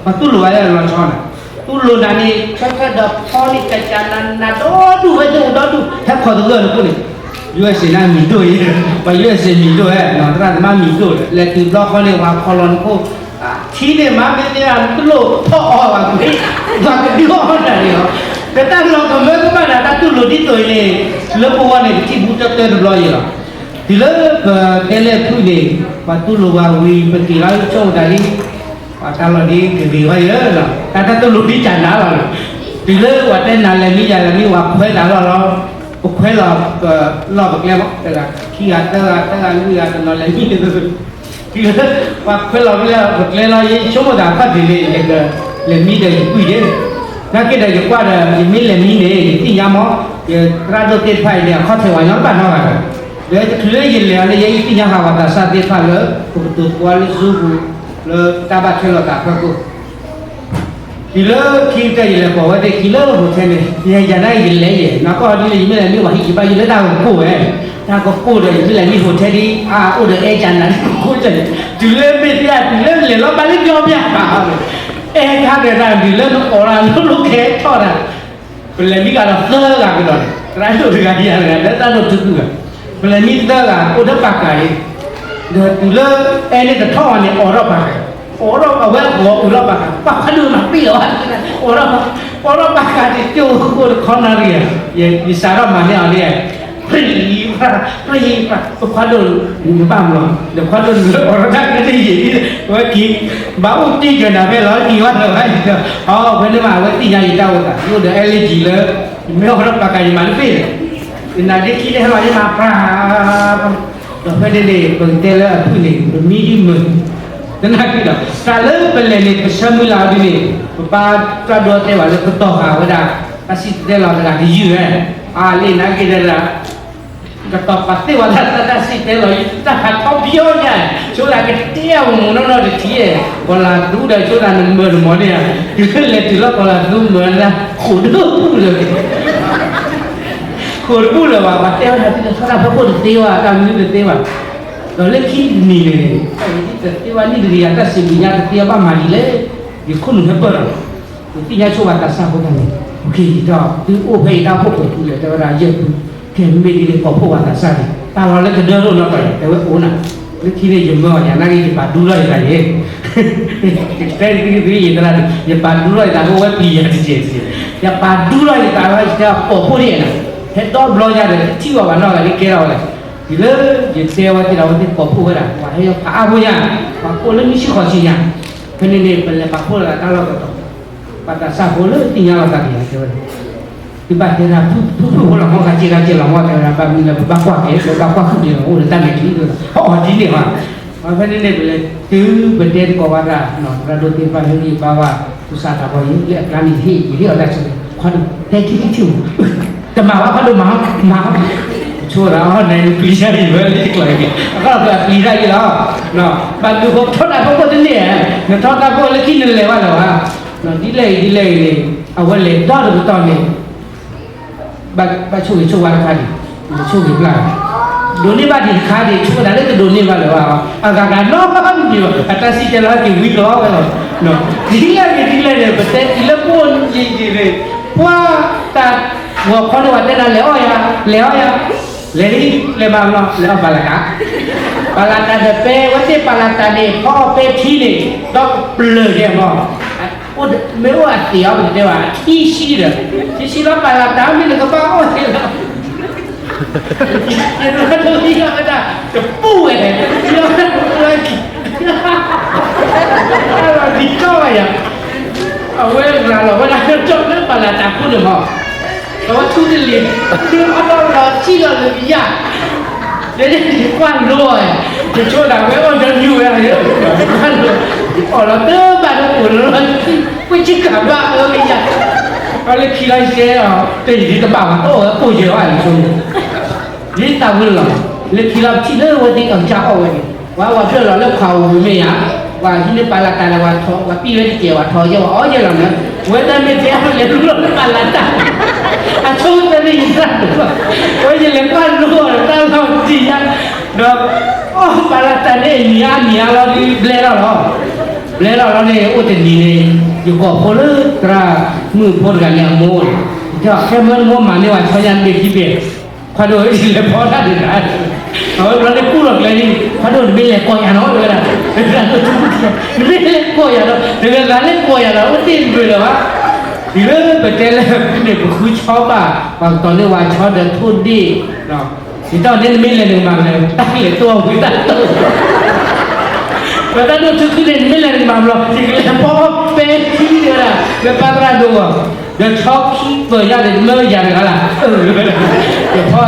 ၤတူၢ်လိာ်ဝဲလၢလီၤဆီန့ၣ် တူၢ်လိာ်နၤန့ၣ် ဆၢထၢၣ်ဒီးဖီန့ၣ် ကကနၤနၤဒီဒူၣ်ဝဲသ့ၣ်အိၣ်ဒီဒူၣ် ဟဲခီၣ်သဂၢၢ်နခိၣ်န့ၣ် ယူၢ်အ့ၣ်စ့န့ၣ်မံၤဒိၣ်အံၤ, ပှၤယူၢ်အ့ၣ်စ့မံၤဒိၣ်ဧါ, သရၣ်သမါမံၤဒိၣ်, လဲၤတုၤဘျီဃီန့ၣ် ပှၤခီလီၤနခိၣ်, ထံန့ၣ်မၤမ့ၢ်သ့ၣ်တဖၣ်တလိၣ်ထီၣ်အီၤဘၣ်, ပှၤကဒုးအီၣ်တၢ်န့ၣ်လီၤ. ဒီးတၢ်လီၤကမၢကမၣ်ဒီးတၢ်တူၢ်လိာ်ဒ်သိးအံၤန့ၣ်, လၢပဂီၢ်န့ၣ် ပထံၣ်ဘူးတၢတဘျီအံၤလီၤ. တုၤလၢပတဲလၢဖုၣ်န့ၣ်, ပှၤတူၢ်လိာ်ဝဲဝံၤ ပက့ၤလီၤ ပဆိကမိၣ်သးလံ ပှၤတၢ်လီၢ်ဒ်ကဂ့ၤဝဲယဲလီၤ, တၢ်တၢ်တူၢ်လိာ်ဒ်ကနၤလီၤ. တုၤလၢပှၤတဲနၤလဲၤမံယၤလဲၤမံ ပှၤခွဲးနၤလီၢ်လီၤ, ပခွဲးလီၤလီၢ်ပကျဲမး, တဂၤခံဂၤသၢဂၤ သၢဂၤလွံၢ်ဂၤ တနီၤလဲၤမံ, တုၤလၢပှၤခွဲးလီၤလီၢ်ပကျဲလီၤ ယဆိကမိၣ်သးခီၣ်ထံးန့ၣ် ယကလဲၤမံဒီးယကွံာ်ဒၣ်, နာ်က့ဒီးယကွၢ်ဒီး ယမ့ၢ်လဲၤမံန့ၣ် ယသ့ၣ်ညါမး, ယသရၣ်ဒိၣ်သ့ၣ်တဖၣ်အံၤန့ၣ် အခီၣ်ထံးဝဲညီတဘၣ်နီတဂၤဒီး, ဒီးတချုးလၢယလဲၤအီၤန့ၣ် ယသ့ၣ်ညါဃာ်ပှၤသးစၢ်သ့ၣ်တဖၣ်လၢ ပကတိၤသကိးလၢ Zoom ပူၤ လၢတၢ်ဘၣ်ထွဲလိာ်သးဖၢခိၣ် တုၤလၢခံကတၢၢ်ယလဲၤပိာ်ဝဲသ့ၣ်ခံလၢ hotel န့ၣ်, ယဲယၤန့ၣ်ယလဲၤယဲ, နီၢ်ကီၢ်ဒ်လဲၣ် ယမ့ၢ်လဲၤမ့ၢ်ပှၤဟံၣ်ယဘၣ် ယလၢတၢ်ကကိၢ်ဝဲ, တၢ်ကကိၢ်ဒီး ယမ့ၢ်လဲၤမံ hotel ဒ်အအိၣ်ဒီး အဲၣ်ကနၤ ကကိၢ်ကဲ, တုၤလၢမ့ၢ်သ့ၣ် တုၤလၢလဲၤလီၤဘၣ်လၢပျီပျၢ်, အဲၣ်ခါဒီးတၢ်တုၤလၢနအိးရၤ လိၣ်လိၣ်ခဲထီၣ်တၢ် ပလဲၤမံဂၤဒီးသၢဂၤကဒီးန့ၣ် သရၣ်ဒိၣ်တဂၤယၤတဂၤ လၢတၢ်ဒိၣ်တုာ်ဃုဂၤ, ပလဲၤမံသၢဂၤ အိၣ်ဒီးပာ်ကၤအံၤ, ဒီးတုၤလၢအဲၣ်န့ၣ်တထီၣ်အီၤန့ၣ် အိးထီၣ်ပာ်ကၤ, အိးထီၣ်အဝဲအဂီၤအိးထီၣ်ပာ်ကၤ, ပှၤဖးဒိၣ်မၤပ့ၣ်အီၤ, အိးထီၣ်, အိးထီၣ်ပာ်ကၤတကၠိၢ်ဃိတခီနၣ်ရံၣ်, ယစးထီၣ်မၤန့ၢ်အီၤန့ၣ်, ပြံပြံပြံ, ပဖးဒိၣ်နဘၣ်မၤ, ဒီးဖးဒိၣ်နလၢအိးထီၣ်တၢ်ကတယံာ်, ဝဲက့ၤ, ဘၣ်အိၣ်တ့ၢ်ကၢၤနၤဖဲလီၤ က့ၤဝဲဒီးဝဲ, အဝဲန့ၣ်မး အဝဲသ့ၣ်ညါယတၢ်အိၣ်သး ယအိၣ်ဒီး allergy လၢ ယမ့ၢ်အိးထီၣ်ပာ်ကၤယမၤတပ့ၢ်, ယနါဒ့ခံန့ၣ်ဟဲလီၤယမၤပြၤ, ဒီးဖဲန့ၣ်န့ၣ် ပကတဲလၢအဖုၣ်န့ၣ် ပမံဒ်မုာ်, သနာ်က့ဒီး တၢ်လၢပလဲၤန့ၣ် ပဆၢမုၢ်လၢ်အီၤဒ်န့ၣ်, ပပၢ်တၢ်ဒိတဲဘၣ်လၢပတီၢ်ဃာ်ဝဲဒၣ်, တၢ်စံၣ်တဲၤတဲလီၤတဂၤတယုၢ်ဝဲ, အါလံနာ်က့ဒီး ကတီၤပာ်သ့ၣ်ဝဲဒၣ်တၢ်စံၣ်တဲၤတဲလီၤ တၢ်ဟးထီၣ်ဖျိညါ, ဆိသးကတဲအမူးနီၢ်နီၢ်တထံၣ်, ကီၤလၤသူဒီးဆိသးနမၢနမီၤန့ၣ်ဧါ, တုၤလၢလဲၤတုၤလၢကီၤလၤသူမၢလၢ ဃိးတဘူၣ်လၢၤ, ဃိးတဘူၣ်လၢၤဘၣ်, ပှၤတဲဝဲဒၣ် ထီၣ်တၢ်ဖီခိၣ်တသ့ဘၣ်, တၢ်မနုၤတသ့ဘၣ်, ဒီးလၢခံနံၤန့ၣ်န့ၣ်, တသ့ဘၣ်နံၣ်တဂ့ၤယၤ တၢ်စံးဘျုးညါတသ့ဘၣ်မၤဒ်လဲၣ်, ယခိၣ်နူာ်ဟဲပၢၢ်လီၤ ပသ့ၣ်ညါဆိပှၤသးစၢ်ဖိတၢ်န့ၣ်, ဒီးသုအိၣ်ဖဲအံၤတၢ်အိၣ်ဖှိၣ်ပူၤလဲၣ် တဲဝဲဒၣ်ယဲၢ်ဖု, ကဲမ့ၢ်ဒ်န့ၣ် ကိးဖှိၣ်ပှၤသးစၢ်န့ၣ် တၢ်လီၤလၢကဒၢထီၣ်နီၢ်ကီၢ်န့ၣ် တဲဝဲအိၣ်နၤ, လၢခံန့ၣ် ယမၢအီၤယၤနာ်က့ ယပာ်ဒူထီၣ်ယသးယဲ, တဲသ့သ့ယသရၣ်, ယပာ်ဒူထီၣ်ယသးဖိဝဲပျံၤယၤတကဲးတကဲး, ယပာ်ဒူထီၣ်ယသးလီၤ ယတဲကိးဖှိၣ်ဒ်န့ၣ်, ဟဲဒီဘျီညါဒီး ထံၣ်ဘၣ်ပှၤနီၢ်ဂၤလၢကဲထီၣ်ဝဲလဲၣ်, တုၤလၢယတဲဝဲသ့ၣ်ဒီး အဝဲသ့ၣ်ကိးဖှိၣ်ဝဲဒၣ် ပှၤဟဲယီၤဖးအါဖိညါ, ပှၤကိးလၢနွံဆံဃိးဆံညါ, ဖဲန့ၣ်န့ၣ် ပလဲၤပာ်ဖှိၣ်လၢတၢ်လီၢ်ကတီၢ် ပှၤသးစၢ်ဖိလၢသ့ၣ်ညါလီၤသးက့ၤတဲဝဲဒၣ်, သုဘၣ်တဲဒၣ် ဖုဖုဖုဖိလီၤမ့ၢ်ဂၤက့ဂၤက့လီၤမ့ၢ်တဲဝဲဒၣ် ဘၣ်မနုၤလဲၣ် ပဘၣ်ကွၢ်က့ၤ ပဘၣ်ကွၢ်ဃုာ်က့ၤလီၤ အိၣ်ဒီးတၢ်မဲာ်ချံဒီး ဟီၣ်အီၤဒ်န့ၣ်ဘၣ်, ဖဲန့ၣ်န့ၣ် ပလဲၤတုၤပတဲသကိးဝဲဒၣ် သရၣ်ဒိၣ်သ့ၣ်တဖၣ်လၢယဘါဝဲ သူၣ်စၢ်သးဘီယဲ လၢအကျါန့ၣ် ဟ့ၣ်ယဟ့ၣ်အီၤတၢ်ဆၢ ခွါဒိၣ် တဲထံထံထံမး တမၤဘၣ်ခွါဒိၣ်မၤ မၤ ဆိဒၣ်အီၤန့ၣ် ပျံၤတၢ်အံၤဝဲလၢကျိၤအံၤ အဃိဒီးပျံၤတၢ်အံၤလီၤ, ဘၣ်ဒုးဖိထီၣ်တၢ်ဖိကိၣ်တန့ၢ်ဧါ, နထီၣ်တၢ်ဖိလၢခံနလဲၤဘၣ်လၢၤဘၣ်, ဒ်လဲၣ်အံၤဒ်လဲၣ်အံၤန့ၣ် အဝဲလဲၤဒီတကတီၢ်န့ၣ် ဘၣ်ဆိၣ်ဂ့ၤဆိၣ်ဝါတခါဒံး, ဆိၣ်ဂ့ၤပျၢ်, ဒိးန့ၢ်ဘၣ်ဒံးတခါဒံး ဆိၣ်ဝဲဒၣ်လၢတဒိးန့ၢ်ဘၣ်လၢၤဘၣ်, အဂၤဂၤနီတမံၤဘၣ် အတၢ်စံၣ်တဲၤလီၤက့ၤဝံၤလီၤဝဲလီၤ, ဒ်လဲၣ်ဂ့ၤဒ်လဲၣ်န့ၣ် ပတဲတုၤလၢပအိၣ်ယံာ်ယံာ်န့ၣ် ပှၤတၢ်ဂီၤခီန့ၣ် ပှၤတဲနၤလဲၤအီၣ်ယၤ, လဲၤအီၣ်ယၤ, လဲၤလံ, လဲၤမၤဘျီ လဲၤအီၣ်ပာ်လးတၢ်, ပာ်လးတၢ်ဒီးပဲ ဝဲသ့ၣ်ပာ်လးတၢ်န့ၣ် ဖီအီၣ်ပဲထံန့ၣ် ဒီးပျၢၤယဲၢ်မီၢ် မ့ၢ်အိၣ်အသံးအီၤပတဲဘၣ် ထံဆံဒီး ထံဆံလီၤပာ်လးတၢ်မ့ၢ်နကဘၣ်အီၣ်သ့လီၤ, ယတလီၤဒိလီၤဝဲဒၣ် တပူၤဝဲ, လီၤဒံးကီၢ်ဝဲယၤ, အဝဲရၤလီၤဝဲဒၣ်လၢကၠီၣ်လၢပာ်လးတၢ်ခိၣ်န့ၣ်မီၢ် ဒီးဝဲထူတလ့ၤ ဒုးအီၣ်လီၤလီၤစံၣ်လီၤလၢယၤ, ယကွၢ်လိအီၤ, ယဆိဒၣ်ဝဲအီၣ်ဒီးနုာ်ဝဲ, ကွၢ်လိ, အီၣ်လီၤတဘၣ်ဒီးအိၣ်လီၤလီၤ, ပှ့ၤဆံကၤဘၣ်အၢကယၤ, အလၢခံလီၤယတဲအီၤ တယံာ်ဒံးတဘၣ်ဘၣ် တအီၣ်ဝဲအိၣ်ယဲၢ်ဘၣ်န့ၣ်ဆိ, ယတၢ်ဝဲလီၤ, လၢခံလီၤပထံၣ်လၢဝဲသ့ၣ်အကစၢ်အီၣ်ဝဲန့ၣ် ပှၤဝဲဖျၢၣ်လီၤလၢခွးဧိၤမ့ၢ်ယၤ, ပှၤဟံးန့ၢ်ပာ်လးတၢ်လၢပှၤထီၣ် ပှၤပံၢ်ဝဲတကဲး ပှၤထီၣ်ယဲၢ် ပှၤအီၣ်ယဲၢ်လီၤန့ၣ်, ဝဲတၢ်မ့ၢ်တဲအလဲၤလူလီၤလၢပာ်လးတၢ်, အဆိကတၢၢ်န့ၣ်ယသရၣ်, ဝဲယလဲၤကွၢ်လိအီၤတၢ်လီၤတံၢ်ညါ, ဒီး အီၣ်ပာ်လးတၢ်န့ၣ် နံၤအါနံၤအါလီၤဒ် ဘျဲလီၤလီၤ, ဘျဲလီၤလီၤန့ၣ် အိၣ်တနံၤန့ၣ် ယကိးဖိလၢသရၣ်မုၣ်ဖိတဂၤန့ၣ်အမိၢ်န့ၣ်, ခဲမၢနမိၢ်မၤန့ၢ်ဝဲဆီညါတဘ့ၣ်ခံဘ့ၣ် ခွါဒိၣ် ယလဲၤဖီတၢ်ဒံးတၢ်, အဝဲဘျီန့ၣ်ကူၣ်လီၤကျဲန့ၣ် ခွါဒိၣ် နမ့ၢ်လဲၤကိးယၤနီၤ တဲဝဲဒၣ်, နမ့ၢ်လဲၤကိးယၤနီၤ တဂၤဂၤလဲၤကိးယၤနီၤ အဝဲသ့ၣ်တမုာ်လၢၤဘၣ်, တုၤလၢပတဲလၢန့ၣ် ပဃုဆီဘၣ် ပှၤကတီၤန့ၢ်ဝဲဆီဒီးထိၣ်ဒ့ၣ်, ဒ်သိးန့ၣ်နမ့ၢ်လဲၤနကမၤလဲၣ် တၢ်လဲၤတိၢ်ဝံတၢ်တိၢ် ပတၢ်ဒိၣ်ထူခုန့ၣ် နမ့ၢ်လဲၤနကမၤဘျီ ယကလဲၤဖီပဲထံတဲဝဲဒၣ် လၢပၢ်သရၣ်ဒိၣ်အဂီၢ်, ဒီးဆီခံပၢၤယၤန့ၣ် တမၢယၤတဂၤလၢ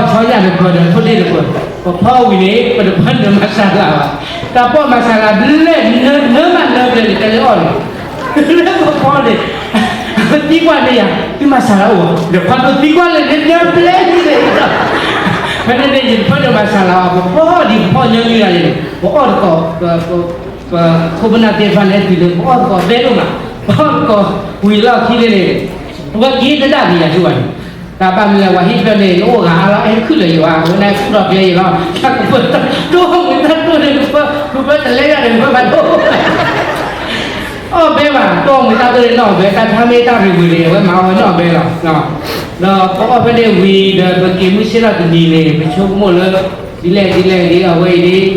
်, ယဖီဆီယၤတပၢၤဒီးထိၣ်ဒ့ၣ်တပၢၤ, ပဖီဝံၤန့ၣ် ပတဖီနၢၤမၤစၢ်လၢ်ဘၣ်, တၢ်ပီၢ်မၤစၢ်လၢ်ဘျဲၣ် နၢမးနၢပျဲၢ်န့ၣ် တဲလၢအီၣ်န့ၣ် လၢပဖီန့ၣ် သံကွၢ်န့ၣ်ယၤ သုမၤစၢ်လၢ်အိၣ်, ဒီးခွါဒိၣ်သံကွၢ်လၢန့ၣ် နၢပျဲၢ်န့ၣ်, ဖဲန့ၣ်န့ၣ် ယတဖီနၢၤမၤစၢ်လၢ်ဘၣ် ပဖီဒံးပဖီညီနုၢ်ဂၤန့ၣ် ပအီၣ်သကိး ပခိၣ်ပနၢ်သ့ၣ်တဖၣ်န့ၣ် တုၤန့ၣ် ပအီၣ်သကိးဘဲဒိၣ်မး, ပအီၣ်သကိးဝံၤလီၢ်ခံန့ၣ်န့ၣ် ပဝဲက့ၤတဒၣ်က့ၤယၤဒံးဘၣ်န့ၣ်, တၢ်ဘၣ်မနုၤလဲၣ် ပှၤဟံၣ်ဖျၢၣ်န့ၣ် နအိၣ်ဂၤအါလီၤ အဲခုၣ်လၢာ်ယၤဘၣ် အဝဲန့ၣ်ကူၣ်ထီၣ်ကျဲယၤလီၤ တၢ်ကပၢၢ်တၢ်တိၢ်မုၢ်တၢ်တိၢ်န့ၣ် ကပၢၢ်ကပၢၢ်တလဲယၤန့ၣ် ကပၢၢ်ဘၣ်ဒိၣ် အီၣ်ဘဲဘၣ် တိၢ်မုၢ်တၢ်တိၢ်န့ၣ် နီၣ်ဘဲ တၢ်ထါမ့ၢ်တၢ်ရ့ဝ့ၤန့ၣ် အဝဲမၤအီၣ်ဝဲနီၣ်ဘဲလီၤ. ဒီးပအီၣ်ဖဲန့ၣ်ဝံၤဒီး ပက့ၤမုၢ်ဆ့ၣ်ထီၣ်တနံၤန့ၣ် ပဆိကမိၣ်လၢ ဒ်လဲၣ်ဒ်လဲၣ်ဒ်အဝဲအံၤဒ်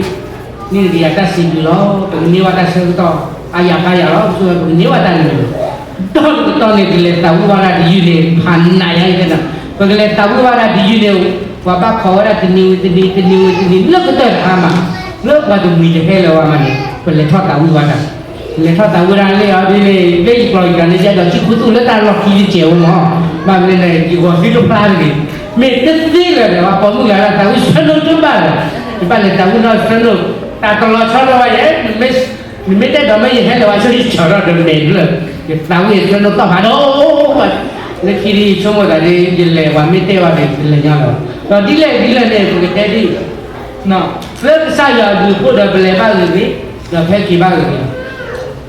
န့ၣ်တကယၤတၢ်စံးဘျုးလီၤ ပကန့ၢ်ဘၣ်တၢ်ဆၢကတီၢ် အါယၤဖးယၤလီၤ ဆိပကန့ၢ်ဘၣ်တၢ်န့ၣ် ဒီးတကတီၢ်န့ၣ် ကလဲၤသးဝံၣ်ဝဲဒၣ်တယုၢ်န့ၣ် ဖးနးယါအံၤတဲနၤ ပကလဲၤသးဝံၣ်ဝဲဒၣ်တယုၢ်န့ၣ် ပှၤဘၣ်ခိးဝဲဒၣ်တနံၤဝံၤတနံၤ တနံၤဝံၤတနံၤ လၢကတၢၢ်တခါမး လၢပှၤတမှံၤတဟဲလၢၤဝဲမးန့ၣ် ပလဲၤထီၣ်သးဝံၣ်ဝဲဒၣ် လဲၤထီၣ်သးဝံၣ်ဒၣ်န့ၣ်အီၤဒ်န့ၣ် လၢယကျိာ်ယကျိာ်န့ၣ် ယအဲၣ်ဒိးထံၣ်ခူသူၣ်လၢတၢ်လီၢ်ခံတစဲးဝဲမး ဘၣ်မနုၤလဲၣ် ယဂီၤသံတဖျါတဂ့ၤ မ့ၢ်တသ့လၢၤဒီး ပှၤပိာ်မုၣ်ဂၤလၢသးဝံၣ်ဆၢနိတဘၣ်လၢၤ ယဘၣ်လဲၤသးဝံၣ်နီၢ်ဆၢနိ တၢ်တလီၤဆီလၢၤဝဲယဲ နမ့ၢ်တဲဒီးမ့ၢ်ယဟဲလၢၤဝဲဆိ ယစၢၤထီၣ်ဒီးမဲာ်လၢ ယသးဝံၣ်ဆၢနိသီၣ်ဖးဒိၣ် လၢခံဒ်ယဆိကမိၣ်သးဒ် ယလဲၤပှၤမ့ၢ်တဲဝဲဒီး ယလဲၤညီလီၤ ဒီးဒ်လဲၣ်ဒ်လဲၣ်န့ၣ် ပကတဲဒ် လၢကစၢ်ယွၤအဘျုးအဖှိၣ်ဒီးပလဲၤဘၣ်ဂ့ၤဂ့ၤ, ဒီးဖဲက့ၤဘၣ်ဂ့ၤဂ့ၤလီၤ.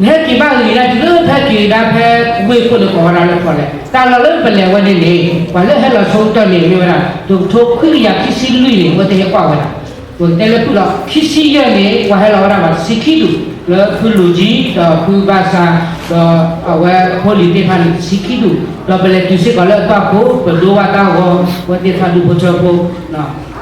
နဟဲက့ၤဘၣ်ဂ့ၤဂ့ၤဒၣ်တုၤလၢဖဲက့ၤဒၣ်ဖဲ ဝ့ၢ်ခိၣ်န့ၣ် ကိးဝဲဒၣ်လၢဖီလဲၣ်, တၢ်လီၢ်လၢပလဲၤဝဲန့ၣ်န့ၣ် ပှၤလၢဟဲလီၤဆိကတၢၢ်န့ၣ် မ့ၢ်ဝဲဒၣ် တကထိခွံကယၤခံဆံလွံၢ်န့ၣ် အဝဲသ့ၣ်ဟဲကွၢ်ဝဲဒၣ်, ပကတဲလၢဖုၣ်လီၤ ခံဆံယဲၢ်န့ၣ် ပှၤဟဲလီၤဝဲဒၣ်ဘၣ်တဆံခံဒူၣ်, လၢဖုလူၤကံ ဒီးဖုဘၣ်ဆၣ် ဒီးအဝဲဖိလံၤသ့ၣ်တဖၣ်န့ၣ် တဆံခံဒူၣ်, ဒီးပလဲၤတုၤစ့ၢ်ကီးလၢအသွၣ်ခိၣ် ပဒိဘၣ်တၢ်ဂီၤ အဝဲသ့ၣ်တဖၣ်ဒူဖိထၢဖိ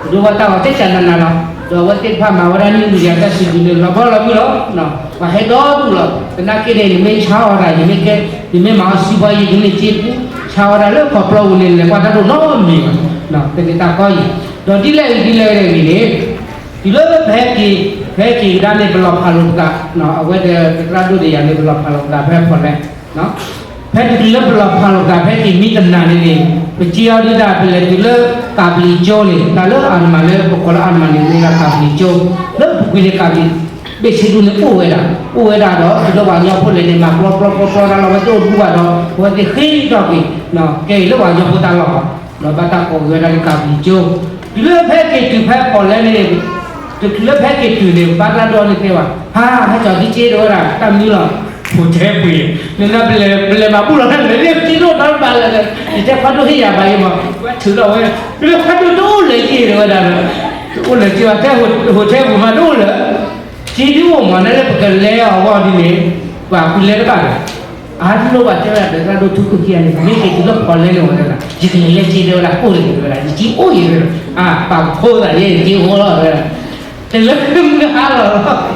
ပဒိဘၣ်တၢ်ဂီၤသ့ၣ်တနၤနၤလီၤ. ဒီးအဝဲသ့ၣ်တဖၣ်မၤဝဲဒၣ်န့ၣ် မုၢ်ယၤတၢ်စံးဘျုးန့ၣ် လီၤဘီလီၤမုၢ်လီၤ. ပှၤဟဲဒီဒူၣ်လီၤ. သနာ်က့န့ၣ် ယမ့ၢ်ဆါအီၣ်တၢ် ယမ့ၢ်ကဲ ယမ့ၢ်မၤအီၣ်စံးဘီယံၤ ယမ့ၢ်စ့ပူ ဆါအီၣ်တၢ်လၢခီၣ်ပျီပူၤန့ၣ် လဲၤကွၢ်တၢ်ဒိၣ်နီတမံၤဘၣ်. တမ့ၢ်တၢ်ကီအံၤ ဒီးဒ်လဲၣ်ဂ့ၤဒ်လဲၣ်ဂ့ၤန့ၣ် တုၤလၢဖဲက့ၤ ဖဲက့ၤကဒါန့ၣ် ပလီၤဖးလိာ်ပသး အဝဲဒီးပသရၣ်ဒိၣ်ဒီးယၤန့ၣ် ပလီၤဖးလိာ်ပသးဖဲဖီလဲၣ် ဖဲတချုးလၢပလီၤဖးလိာ်ပသးဖဲက့ၤမံတနၤန့ၣ်န့ၣ် ပစ့အီၤဒုဒၣ် ပလဲၤတုၤလၢကးပျံၤကၠိန့ၣ် တၢ်လၢအနမးလၢပကိးလၢအနမးန့ၣ် မ့ၢ်ဒၣ်ကးပျံၤကၠိ လၢပူၤကွံာ်န့ၣ် ကးပျံၤ ဘ့ၣ်ဆ့ဒူန့ၣ်အိၣ်ဝဲဒၣ် အိၣ်ဝဲဒၣ်ဒီး တုၤလၢပှၤကညီဖိလဲၤန့ၣ် မၤပျီပျီပျီပျီတၢ်လီၤဝဲသ့ၣ်အိၣ်ဒူဘၣ်ဒီး အဝဲသ့ၣ်ဃ့ထီၣ်ကွံာ် ကဲအံၤလၢပှၤကညီဖိတၢ်လီၢ် ဒီးဘၣ်တၢ်ကိးက့ၤဝဲဒၣ်လၢကးပျံၤကၠိ တုၤလၢဖဲက့ၤတုၤဖဲဖီလဲၣ်န့ၣ် တချုးလၢဖဲက့ၤတုၤန့ၣ် ပၢ်သရၣ်ဒိၣ်န့ၣ်တဲဝဲ ဟါ ဟဲကၠီၤဒ်က့ဒိဝဲဒၣ် တၢ်မနုၤလီၤ ဟိၣ်ထဲပှ့ၤ နနပလဲၤ ပလဲၤမၤဘူၣ်လီၤ နလဲၤလၢက့ဒိၣ်နီတဘ့ၣ်လၢၤ ယတဲဖးဒိၣ်ဟ့ၣ်ယၤဘၣ်အံၤမး ဝဲထုးထီၣ်ဝဲ လၢဖးဒိၣ်တအိၣ်လၢၤက့ဒိဝဲဒၣ်ဒီး တအိၣ်လၢၤက့ဘၣ် ထဲဟိၣ်ထဲပှ့ၤမးတအိၣ်လၢၤ က့ဒိၣ်အိၣ်မး နလဲၤပကလဲၤအီၤဝဲဒ်န့ၣ် ပှၤကွံာ်လဲၤတဘၣ်ဒီး အါတလိၣ်ဘၣ်တဲဝဲဒၣ် ပသရၣ်ဒိၣ်ထူခိၣ်ခံဂၤန့ၣ် မ့ၢ်က့ၤတုၤလၢဖီလဲၣ်န့ၣ်ဝဲဒၣ် ယကလဲၤလၢက့ဒိဝဲဒၣ် အိၣ်လၢၤက့ဒိဝဲဒၣ် ယက့အိၣ်ယံၤဝဲဒၣ် အပာ်ကဖိသးယဲယက့အိၣ်လီၤဝဲဒၣ် တလၢမုၢ်ဟါလီၤလီၤ ကလဲၤပှ့ၤ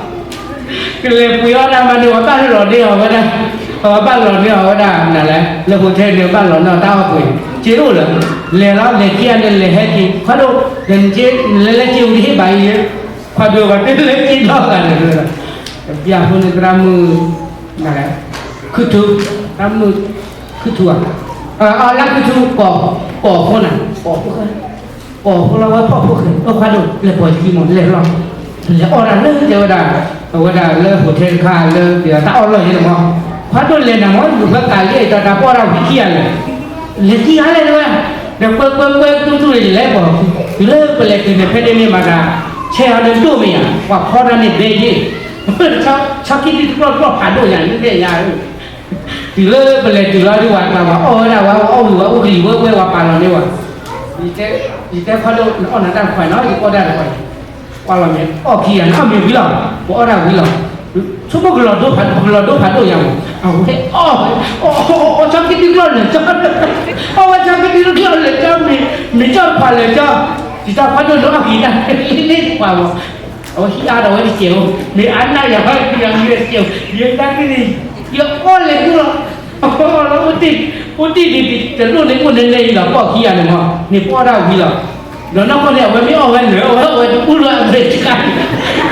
အီၣ်တၢ်မးန့ၣ် ပှၤဘၣ်လီၤန့ၢ်အီၤဝဲဒၣ် ပှၤဘၣ်လီၤန့ၢ်အီၤဝဲဒၣ် နလဲၤ လၢဟိၣ်ထဲန့ၣ် ဘၣ်လီၤန့ၢ်အီၤတၢ်အီၣ်ပှ့ၤ က့အိၣ်လၢၤ လဲၤလီၤ လဲၤခံဂၤန့ၣ် လဲၤဟဲက့ၤ ခီဒိၣ် လဲၤက့ လဲၤလၢက့ဝံၤတဟ့ၣ်ဘၣ်အံၤ ခီဒိၣ်ဘၣ်တလဲၤက့ဒီဂၤန့ၣ် ပျၢ်ဖိန့ၣ်သရၣ်မုၣ် နလဲၤ ခုၣ်ထူ သရၣ်မုၣ် ခုၣ်ထူဧါ အလၢခုၣ်ထူ ကိးဖိနၤ ကိးဖိဃဲ ကိးဖိလီၤဝဲဖီၣ်ဖိဃဲ အိၣ်ခွါဒိၣ် လဲၤပိာ်ယခံမး လဲၤလီၤ လဲၤအီၣ်တၢ်လၢတဲဝဲဒၣ် အဝဲဒၣ်လၢဟိၣ်ထဲတခါလၢ တၢ်အီၣ်လီၢ်ယဲန့ၣ်မး ခွါဒိၣ်လဲၤနၤမး လူၤဖဲကးလံဒီးတၢ်ပီၣ်တၢ်ဝံခံဂၤလဲၣ် လဲၤခံဂၤလဲၣ်တဲဝဲ ဒီးကွဲကွဲကွဲတူၢ်တူၢ်လဲၤ တုၤလၢပလဲၤတုၤန့ၣ် ဖဲန့ၣ်မ့ၢ်မၤတၢ် ဆဲးအီၤန့ၣ်ဒိၣ်မ့ၢ်ယါ ပှၤဖီတၢ်န့ၣ်ဘဲယ့ၣ် ဆီခံတံၤတကျီၢ်တကျီၢ်ဖးဒိၣ်ယါန့ၣ်တဲယါ တုၤလၢပလဲၤတုၤလီၤဒ်ဝဲ ပှၤအီၣ်ဝဲဒၣ်ဝဲ အီၣ်ဝံၤဝဲ အိၣ်ကလံၤဝဲဝဲ ပှၤပာ်လီၤန့ၢ်ဝဲ ယတဲခီဒိၣ် နအီၣ်နတၢ်တခွါနီၤ ယအီၣ်တၢ်တခွါ ကွၢ်လီၤမ့ၢ် အီၣ်ခံဂၤန့ၣ် အီၣ်မ့ၢ်ဝံၤလီၤ ပအီၣ်တၢ်ဝံၤလီၤ ဆိကမိၣ်ကလီၤဒိဖး ကလီၤဒိဖးဒိၣ်ယါမး အဝဲအီၣ် အီၣ် အီၣ် အီၣ်ဆီခံတံၤတကျီၢ်လဲၤကၠီ အီၣ်ဝဲဆီခံတံၤတကျီၢ်လဲၤကၠီ မ့ၢ် မ့ၢ်ကၠီတခွါလဲၤကၠီ ယတၢ်ဖးဒိၣ်လၢအဂံၢ်တၢ်လ့လ့ပှၤမး, အဝဲဟံးအါဒီးဝဲတစဲးဖိ, မ့ၢ်အါနၢ်ယၤဖးယံၤတစဲး, ယတၢ်က့ၤန့ၣ်, ယအီၣ်လဲၤကူၣ်လီၤ, အီၣ်လီၤအိၣ်တ့ၢ်, အိၣ်တ့ၢ်ဒ်တလိၣ်န့ၣ်အိၣ်နဲနဲအံၤလီၤ ပီၢ်ခံဂၤန့ၣ်မး, န့ၣ်ပီၢ်ဒၣ်ဝံၤလီၤ, ဒီးနီၢ်ကီၢ်န့ၣ် အဝဲမ့ၢ်အီၣ်ဝဲနၢၤ အဝဲအီၣ်ဝဲတပူၤလၢအမဲာ်တခါ,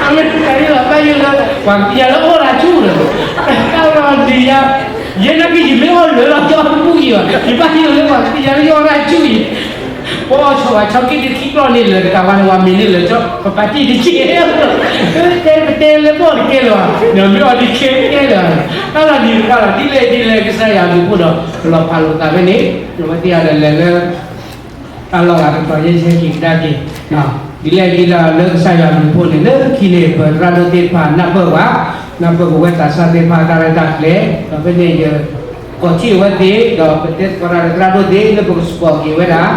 အမဲာ်တခါအံၤလီၤ ဘၣ်ယိၣ်လၢ, ပှၤကသံၣ်ညါလၢအီၣ်တၢ်ဆူၣ်လီၤ, တၢ်လီၤဒံးယါ, ယဲနာ်က့ယမ့ၢ်အီၣ်လၢာ်လီၤ ယအီၣ်တပူၤအံၤဘၣ်, ယဘၣ်ယိၣ်လၢပှၤကသံၣ်ညါလၢယအီၣ်တၢ်ဆူၣ်အံၤ ပအီၣ်ဆီဘၣ်ဆီက့ၤတခံကျီၢ်န့ၣ်လၢာ်တကးဘၣ်န့ၣ် ပှၤမ့ၢ်န့ၢ်လၢာ်ကၠီ ပပာ်တ့ၢ်တက့ၢ်, တဲပတဲလၢပီၢ်တကဲလၢၤဘၣ်, ဒီးမ့ၢ်အီၣ်တကဲကဲလၢၤဘၣ်, တၢ်လီၤနံၤတခါလီၤ ဒ်လဲၣ်ဒ်လဲၣ်ကစၢ်ယွၤဘျုးဖှိၣ်ဒီး ပလီၤဖးလိာ်သးဖဲန့ၣ် ပဝဲသ့ၣ်အံၤဒီးလဲၤလၢ တၢ်လီၢ်ဂၤတတီၤယဲၢ်ဆဲက့ၤကဒါက့ၤ, ဒ်လဲၣ်ဒ်လဲၣ်လၢကစၢ်ယွၤဘျုးဖှိၣ်န့ၣ် လၢခံန့ၣ် ပသရၣ်ဒိၣ်သ့ၣ်တဖၣ်နၢ်ပၢၢ်ဝဲ, နၢ်ပၢၢ်ပဝဲသးစၢ်သ့ၣ်တဖၣ်တၢ်ရဲၣ်တၢ်ကျဲၤ, ဒီးဖဲန့ၣ်ယ ကိးထံၣ်အဝဲသ့ၣ် ဒီးပတဲသကိးတၢ်ဒီးသရၣ်ဒိၣ်သ့ၣ် လၢပကစပီးက့ၤဝဲဒၣ်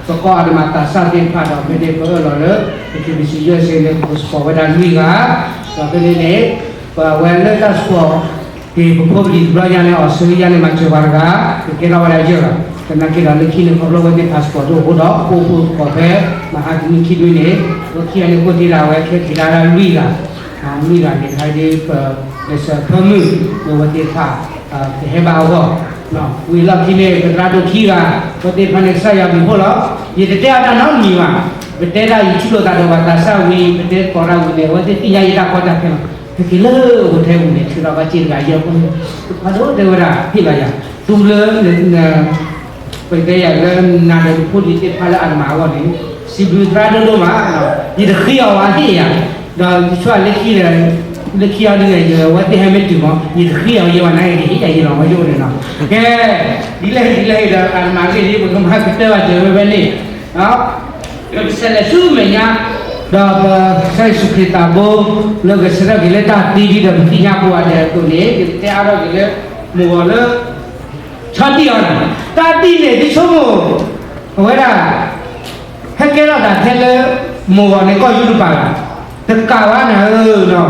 ပကီၢ်အဒမၤသးစၢ်သ့ၣ်တဖၣ်ဒီး ဖဲန့ၣ်ပအၢၣ်လီၤလၢ ပ KBC USA န့ၣ် ပကစပီးဝဲဒၣ်လွံၢ်ဂၤ, ဒီးဖဲန့ၣ်န့ၣ် ပဝဲလၢတၢ်စပီးက့ၤပဖိပလံၤတဘျီညါန့ၣ် အီစထြ့လယါန့ၣ် မၤစၢၤပှၤတဂၤ, ကကဲထီၣ်ဝဲဒၣ်ယဲၢ်ဂၤ, သနာ်က့ဒီးလၢခံန့ၣ် ခီဖျိဝဲသ့ၣ် passport တအိၣ်အဃိဒီး အိၣ်ဖှိၣ်သကိးဖဲ မဟါတနံၣ်ခံနွံန့ၣ် အဝဲခံဂၤန့ၣ် အိၣ်တ့ၢ်ဒၣ်ဝဲခဲက့ၤဒၣ်လွံၢ်ဂၤ မုၢ်ဂၤန့ၣ် ခါဒ်ပ လၢစၢဖၢမုၢ် လၢဝဲသ့ၣ်တဖၣ် ကဟဲဘၣ်အဂီၢ်, ဝံၤလီၢ်ခံန့ၣ် ပသရၣ်ဒိၣ်ခံဂၤ အဝဲသ့ၣ်တဖၣ်န့ၣ် ကစၢ်ယွၤဘျုးဖှိၣ်လီၤ. ယတတဲအီၤတၢ်နီတမံၤဘၣ်, ပတဲဒၣ်ယထံၣ်လိာ်သးဒီးပှၤသးစၢ်ဝံၤ ပတဲသကိးတၢ်ဝံၤန့ၣ် အဝဲသ့ၣ်သ့ၣ်ညါယတၢ်ကီတၢ်ခဲလီၤ. ဟဲက့ၤလၢဟိထဲပူၤန့ၣ် ထုးထီၣ်ဘၣ်စ့ၢ်တဂၤယဲၢ်ဖိန့ၣ် တဖးဒိၣ်တဲဝဲဒၣ် ဟ့ၣ်လီၤယၤ သူလၢ ပတဲယၤလၢနၤဒီးနဖိလံၤသ့ၣ်တဖၣ်လၢအဒမၤအဂီၢ်န့ၣ် စံးဘျုးသရၣ်ဒိၣ်ဒိၣ်မး, ယတဃ့အီၤဘၣ်ဟ့ၣ်ယၤ, ဒီးယဆိကမိၣ်လၢခံန့ၣ် လၢခံအီၤဒ်န့ၣ် ယဝဲသ့ၣ်ဟဲမ့ၢ်တုၤမး ယတဃ့အီၤယဲဘၣ် နကဟ့ၣ်ယၤယလီၤဝဲယအိၣ်န့ၣ်လီၤ. ကဲ, ဒ်လဲၣ်ဒ်လဲၣ်ဒီး အဒမၤဂ့ၢ်ဒ် ပကမၤကတၢၢ်ဘၣ်စၢၤဝဲဖဲန့ၣ် ပကဆဲးလဲၤဆူမဲာ်ညါ, ဒီးပကစၢ်ယ့ၣ်ၡူးခရံာ်သးဘိ လၢကဆၢထၢၣ်က့ၤလၢတၢ်သံဒ်ဒီးပသ့ၣ်ညါပူၤအဒဲးအသိးန့ၣ် ယကတဲအါထီၣ်က့ၤလၢ မိၢ်ဂီၤလၢ ဆီဒံၣ်အီၤန့ၣ်, တၢ်ဒ်န့ၣ်ဒ်ဆိကမိၣ် အဝဲဒၣ် ဟဲကဲထီၣ်သးထဲလၢ မိၢ်ဂီၤန့ၣ်ကီၢ်ယူရပၤလီၤ, တကးဘၣ်နၤဧၢ,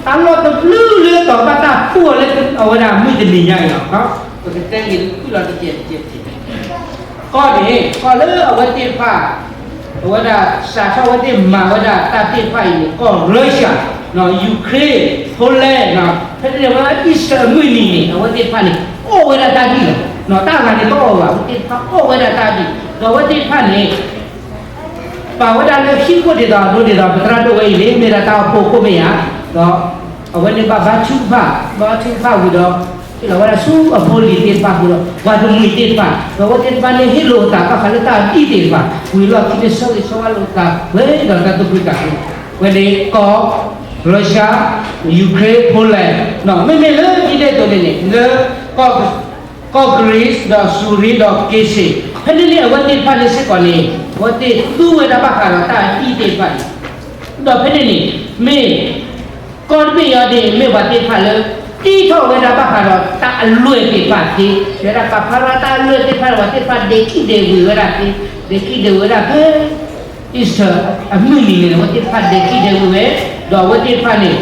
တၢ်လီၢ်တဘျုးလၢတီၤဘၣ်တၢ်ဖှိၣ်အီၤလၢအဝဲဒၣ်မုၢ်တနံၤညါအံၤလီၤ. ပကတဲဂ့ၤလီၤတကဲးတကဲး ကီၢ်န့ၣ် ကီၢ်လၢအဝဲသ့ၣ်တဖၣ် အဝဲဒၣ်စးထီၣ်အဝဲသ့ၣ်မၤဝဲဒၣ်တၢ်သ့ၣ်တဖၣ်အံၤန့ၣ် ကီၢ် Russia, Ukraine, Poland, ဖဲန့ၣ်ဝဲ Eastern အမုၢ်နံၤန့ၣ် အဝဲသ့ၣ်တဖၣ်န့ၣ် အီၣ်ဝဲဒၣ်တၢ်ဒံၣ်လီၤ. တၢ်ဂၤန့ၣ်တအီၣ်ဘၣ် အဝဲသ့ၣ်တဖၣ်အီၣ်ဝဲဒၣ်တၢ်ဒံၣ် ဒီးအဝဲသ့ၣ်တဖၣ်န့ၣ် ပာ်ဝဲဒၣ်လၢဟံၣ်ခိၣ်ဒ်သိးအဒိဒ်သိး ပသရၣ်ဒိၣ်ဝဲအံၤန့ၣ် မ့ၢ်ဒၣ်တၢ်အိၣ်ဖှိၣ်ခိၣ်မ့ၢ်ဧါ, ဒီးအဝဲန့ၣ်ဘၣ်ဘါထုကဖၣ်, ဘါထုကဖၣ်ဝံၤဒီး ဟ့ၣ်လီၤဝဲဒၣ်ဆူအဖိလံၤသ့ၣ်တဖၣ်အဃိဒီး ပှၤတမှံၤသ့ၣ်တဖၣ်, ဒီးအဝဲသ့ၣ်တဖၣ်န့ၣ်ဟ့ၣ်လိာ်အသးဘၣ်ဃးလၢတၢ်ဒံၣ်သ့ၣ်တဖၣ်, ဝံၤလီၢ်ခံန့ၣ်ဆၢဂ့ၤဆၢဝါလိာ်သး ပှဲၤဒီးတၢ်သူၣ်ဖှံသးညီ, ဝဲန့ၣ်ကီၢ် Russia, Ukraine, Poland, မ့မ့ၢ်လၢဒ်န့ၣ်အသိးန့ၣ်န့ၣ် လၢ ကီၢ် Greece ဒီး Syria ဒီး Turkey, ဖဲန့ၣ်န့ၣ် အဝဲသ့ၣ်တဖၣ်န့ၣ်စ့ၢ်ကီးန့ၣ် အဝဲသ့ၣ်သူဝဲဒၣ်ဘၣ်ဃးဒီးတၢ်ဒံၣ်သ့ၣ်တဖၣ်န့ၣ်, ဒီးဖဲန့ၣ်န့ၣ် မ့ၢ် ကီၢ်တဘ့ၣ်အံၤန့ၣ် မ့ၢ်ပှၤသ့ၣ်တဖၣ်လၢ တ့ထီၣ်ဝဲဒၣ်ဘၣ်ဃးဒီးတၢ်အလွဲၢ်သ့ၣ်တဖၣ်သ့, ဝဲဒၣ်ပာ်ဖျါထီၣ်တၢ်အလွဲၢ်သ့ၣ်တဖၣ်ဒီး ပှၤသ့ၣ်တဖၣ်ဒဲးခံဒဲးဝ့ၤဝဲဒၣ်သ့, ဒဲးခံဒဲးဝ့ၤဝဲဒၣ်ဖဲ Eastern အမုၢ်နံၤန့ၣ် အဝဲသ့ၣ်တဖၣ်ဒဲးခံဒဲးဝ့ၤဝဲ, ဒီးအဝဲသ့ၣ်တဖၣ်န့ၣ်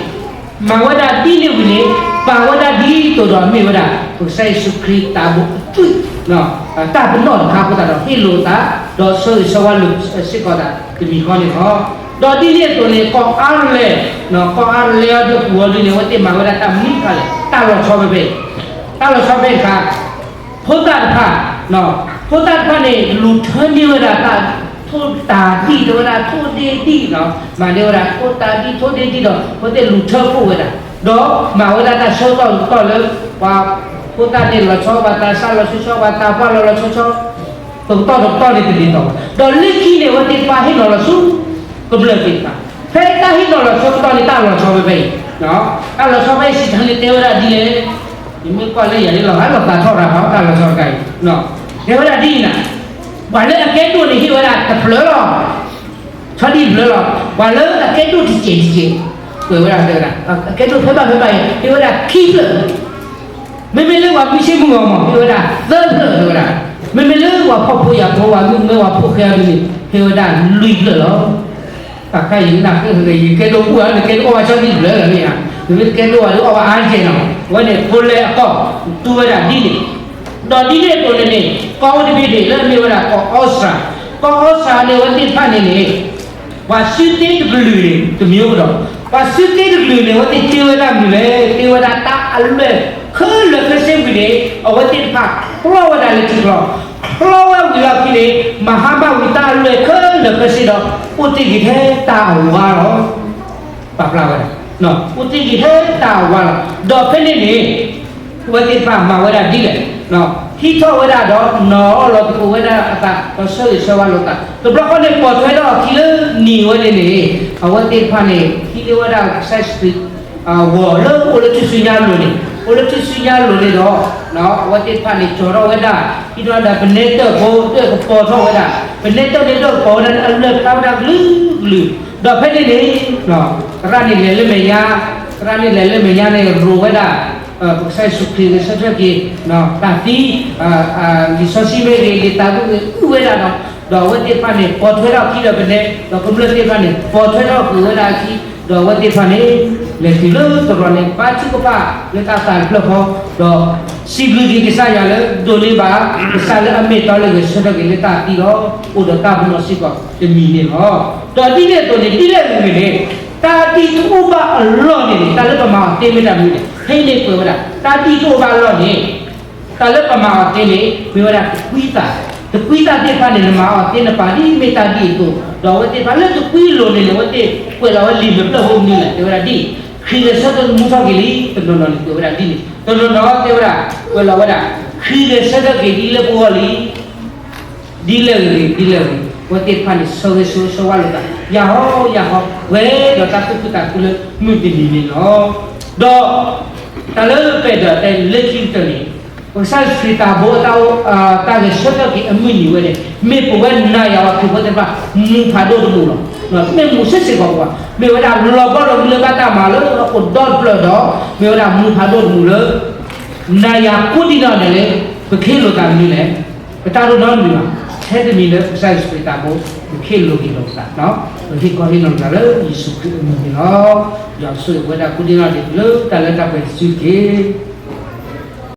မၤဝဲဒၣ်ဒ်န့ၣ်ဝံၤန့ၣ် ပာ်ဝဲဒၣ်ဒ်သိးဒီးမ့ၢ်ဝဲဒၣ် ပကစၢ်ယ့ၣ်ၡူးခရံာ်သးဘိအသွံၣ် တၢ်ပနီၣ်တခါအဃိသတးဒီး ဟ့ၣ်လိာ်သး ဒီးဆၢဂ့ၤဆၢဝါလိာ်စ့ၢ်ကီးသးတမံၤဃီန့ၣ်လီၤ. ဒီးဒ်န့ၣ်အသိးန့ၣ် ကီၢ်အါရလဲ, ကီၢ်အါရလဲအီၤဒီးပူၤအီၤဒ်န့ၣ် အဝဲသ့ၣ်မၤဝဲဒၣ်တၢ်မနုၤတခါလဲၣ် တၢ်လီၤဆီဖဲဖဲအံၤ, တၢ်လီၤဆီဖဲတခါ ဖိသၣ်တဖၣ်, ဖိသၣ်တဖၣ်န့ၣ် လူၤထၢန့ၢ်ဝဲဒၣ်တၢ် ထိၣ်တၢ်ဒံၣ် တဲဝဲဒၣ်ထိၣ်ဒ့ဒံၣ်လီၤ. မၤန့ၢ်ဝဲဒၣ်ထိၣ်တၢ်ဒံၣ်ထိၣ်ဒ့ဒံၣ်ဒီး အဝဲသ့ၣ်လူၤထၢဖှိၣ်ဝဲဒၣ်, ဒီးမၤဝဲဒၣ်တၢ်ဆၢကတီၢ်ကတီၢ်လၢ ပှၤဖိသၣ်န့ၣ်လီၤဆီ ပှၤသးစၢ်လီၤဆီဆီ ပှၤသးပှၢ်လီၤလီၤဆီဆီ တကတီၢ်တကတီၢ်န့ၣ်တဒ်သိးဘၣ်. ဒီးလၢခံန့ၣ် အဝဲသ့ၣ်တဖၣ်ဟ့ၣ်နီၤလီၤဆူ ကမျၢၢ်သ့ၣ်တဖၣ်, ဖဲတၢ်ဟ့ၣ်နီၤလီၤဆၢကတီၢ်န့ၣ် တၢ်လီၤဆီဖဲဖဲအံၤ, တၢ်လီၤဆီဖဲအံၤ စံးထီၣ်န့ၣ်တဲဝဲဒၣ်ဒ်လဲၣ်, ယမ့ၢ်ကွၢ်လၢယၤန့ၣ်လီၤ ဟးလီၤသးထီၣ်ရၤဟီ တၢ်လီၤဆီတခါအံၤ, တဲဝဲဒၣ်ဒ်အံၤနၤ, ပှၤလၢအကဲဒိၣ်န့ၣ်ဟ့ၣ်ဝဲဒၣ်တဖျၢၣ်လီၤ. ဆီဒံၣ်တဖျၢၣ်လီၤ. ပှၤလၢအကဲဒိၣ်တစဲးတစဲး, ကွဲးဝဲဒၣ်တဲဝဲဒၣ်, အကဲဒိၣ်ဖဲဘၣ်ဖဲဘၣ်အံၤ ဟ့ၣ်ဝဲဒၣ်ခံဖျၢၣ်. မ့မ့ၢ်လၢပှၤမုၢ်ဆ့ၣ်မုၢ်ဂီၤမး ဟ့ၣ်ဝဲဒၣ်သၢဖျၢၣ်တဲဝဲဒၣ်. မ့မ့ၢ်လၢပှၤဖှီၣ်ဖိယာ်ဖိ ပှၤမုၣ်ကမဲပှၤဖိၣ်ဃဲအီၤဒ်န့ၣ် ဟ့ၣ်ဝဲဒၣ်လွံၢ်ဖျၢၣ်လီၤ. တၢ်ခါအံၤနၢ်ဃ့ဃ့ ယကဲဒိၣ်ဘူၣ်ဧါ နကဲဒိၣ်အီၣ်ဘၣ်ဆီဒံၣ်တဖျၢၣ်လီၤမ့ၢ်ဧါ, နမ့ၢ်တကဲဒိၣ်ဘၣ်ဒီးအီၣ်ဘၣ်အါတက့ၢ်နီၤ. အဝဲန့ၣ် ဖိလဲအကီၢ် တူၢ်ဝဲဒၣ်ဒ်န့ၣ်, ဒီးဒ်န့ၣ်အသိးန့ၣ်န့ၣ် ကီၢ်အိၣ်တဘ့ၣ်န့ၣ် လၢအမ့ၢ်ဝဲဒၣ်ကီၢ်အီစထြၤ ကီၢ်အီစၢ်န့ၣ် အဝဲသ့ၣ်တဖၣ်န့ၣ်န့ၣ် ပှၤစုသ့တကလုာ်န့ၣ် တမံၤအိၣ်ကဒီး, ပှၤစုသ့တကလုာ်န့ၣ် အဝဲသ့ၣ်တ့ဝဲဒၣ်မနုၤလဲၣ်, တ့ဝဲဒၣ်တၢ်အလွဲၢ်ခဲလၢာ်ခဲဆ့ဝံၤန့ၣ် အဝဲသ့ၣ်တဖၣ်ချီဝဲဒၣ်လၢထံချီ, ချီဝဲဝံၤလီၢ်ခံန့ၣ် မၤဟါမၢ်ဝံၤတၢ်အလွဲၢ်ခဲလၢာ်ခဲဆ့ဒီး အိၣ်တ့ၢ်က့ၤထဲတၢ်အဝါလီၤ. ပာ်ဖျါဝဲဒၣ်, အိၣ်တ့ၢ်က့ၤထဲတၢ်အဝါလီၤ. ဒီးဖဲန့ၣ်န့ၣ် အဝဲသ့ၣ်တဖၣ်မၤဝဲဒၣ်ဒ်လဲၣ်, ဟံးထီၣ်ဝဲဒၣ်ဒီးနီၤလီၤသကိးဝဲဒၣ်အသး ဒီးဆၢဂ့ၤဆၢဝါလိာ်သး, တဘျီဃီန့ၣ် ပိာ်ထွဲထီၣ်အခံလၢနံၤဝဲန့ၣ်န့ၣ် အဝဲသ့ၣ်တဖၣ်န့ၣ် ဟံးန့ၢ်ဝဲဒၣ်ကစၢ်ယ့ၣ်ၡူးခရံာ် အဂီၤလၢအိၣ်လၢထူၣ်စုညါအလိၤန့ၣ်, အိၣ်လၢထူၣ်စုညါအလိၤန့ၣ်ဒီး အဝဲသ့ၣ်တဖၣ်န့ၣ် ကၠီၤထီၣ်ဝဲဒၣ် ဟံးထီၣ်ဝဲဒၣ် ပနဲတၢၣ်ဖိ တၢၣ်ကပီၤထီၣ်ဝဲဒၣ်, ပနဲတၢၣ်န့ၣ်တၢၣ်ကပီၤဝဲဒၣ်န့ၣ် အလွဲၢ်ဖျါဝဲဒၣ်ကလုာ်ကလုာ်, ဒီးဖဲန့ၣ်န့ၣ် သရၣ်န့ၣ်လဲၤလၢမဲာ်ညါ, သရၣ်န့ၣ်လဲၤလၢမဲာ်ညါန့ၣ် ရိးဝဲဒၣ် ပကစၢ်ယ့ၣ်ၡူးခရံာ်ဂဲၤဆၢထၢၣ်က့ၤ တၢ်သံ, လံာ်စီဆှံမ့ၢ်ဂ့ၤ လံာ်သးမ့ၢ်ဂ့ၤ အုၣ်ဝဲဒၣ်ဒီး, ဒီးအဝဲသ့ၣ်တဖၣ်န့ၣ် ပိာ်ထွဲထီၣ်အခံဒီးပနဲ, ဒီးကမျၢၢ်သ့ၣ်တဖၣ်န့ၣ် ပိာ်ထွဲထီၣ်ဃုာ်ဝဲဒၣ်အခံ, ဒီးအဝဲသ့ၣ်တဖၣ်န့ၣ် လဲၤတုၤလၢသရိာ်န့ၣ် ဘါထုကဖၣ်လၢတၢ်သးတဖျၢၣ်ဃီ, ဒီးစံးဘျုးက့ၤကစၢ်ယွၤလၢဒိးန့ၢ်ဘၣ် ကစၢ်လၢအမ့ၢ်တီလၢဂဲၤဆၢထၢၣ်က့ၤလၢတၢ်သံဒီး အိၣ်ဒီးတၢ်ပနီၣ်စ့ၢ်ကီးတမံၤန့ၣ်လီၤ. ဒီးဒ်န့ၣ်အသိးန့ၣ် ဒ်လဲၣ်ဂ့ၤန့ၣ် တၢ်ဒ်တအိၣ်ဘၣ်အလီၢ်န့ၣ်န့ၣ် တၢ်လၢပမၤအီၤသ့မ့ၢ်တၢ်မနုၤန့ၣ် ဖဲအံၤန့ၣ်ကွဲးဝဲဒၣ် တၢ်ဒ်တအိၣ်ဘၣ်အလီၢ်န့ၣ် တၢ်လၢပမၤအီၤသ့န့ၣ် မ့ၢ်ဝဲဒၣ်တကွံသး, တကွံသးသ့ၣ်တဖၣ်န့ၣ် နမၤအီၤသ့နပာ်ဒ်မ့ၢ်တၢ်ဒ်အသိး, ဒီးအဝဲသ့ၣ်တဖၣ်လၢတကွံအလိၤန့ၣ်န့ၣ် အဝဲသ့ၣ်ကွဲးလီၤဝဲလံာ်မ့ၢ်ဖျၢၣ်ဖိမနုၤလဲၣ် တဲဝဲဒၣ်ဒ်အံၤ, ခရံာ်ဂဲၤဆၢထၢၣ်မူထီၣ်က့ၤလံ, တနီၤနီၤန့ၣ်ကွဲးဝဲဒၣ်ဒ်န့ၣ်, တနီၤနီၤတဲဝဲဒၣ် ကွဲးလီၤဝဲဒၣ် ခရံာ်ဂဲၤဆၢထၢၣ်က့ၤဒ်လၢပဂီၢ်လံ ဒ်လဲၣ်ဂ့ၤ ဒ်လဲၣ်ဂ့ၤ အဝဲသ့ၣ်တဖၣ်န့ၣ် ဆၢဂ့ၤဆၢဝါလိာ်သး ယၤဟီ ယၤဟီ ပှဲၤဒီးတၢ်သူၣ်ခုသးခုလၢမုၢ်တနံၤန့ၣ်လီၤ. ဒီးတၢ်လၢပအဲၣ်ဒိးတဲလၢခံကတၢၢ်န့ၣ် ပကစၢ်ယ့ၣ်ၡူးခရံာ်တၢ်ဘိအတၢ် တၢ်ဂဲၤဆၢထၢၣ်က့ၤအမုၢ်နံၤဝဲန့ၣ် မ့ၢ်ပဝဲနၤယၤဝဲခရံာ်ဖိသ့ၣ်တဖၣ် မူဖးဒိၣ်တမူလီၤ. မ့ၢ်မူစ့ၢ်စ့ၢ်ကီးပှၤ မ့ၢ်ဝဲဒၣ်လီၤဘီလီၤမုၢ်လၢဘၣ်တၢ်မၤလၢအအိၣ်ဒီတဖျၢၣ်ဒီး မ့ၢ်ဝဲဒၣ်မူဖးဒိၣ်တမူလၢ နၤယၤကိးဒံနီၢ်ဒဲးလၢ ပကဟ့ၣ်လိာ်သးမနုၤလဲၣ်, ပတၢ်ဒိၣ်နီတမံၤဘၣ်, ထဲတမံၤလၢကစၢ်ယ့ၣ်ၡူးခရံာ်တၢ်ဘိ ပကဟ့ၣ်လိာ်က့ၤလိာ်ပသး, ပဟ့ၣ်ခီဟ့ၣ်နီၤလိာ်သးလၢယ့ၣ်ၡူးခရံာ်အမံၤန့ၣ်လီၤ. ယွၤဆိၣ်ဂ့ၤပဝဲဒၣ်ကိးဒံနီၢ်ဒဲးလၢတၢ်လၢတၢ်ပှဲၤတစုတက့ၢ်.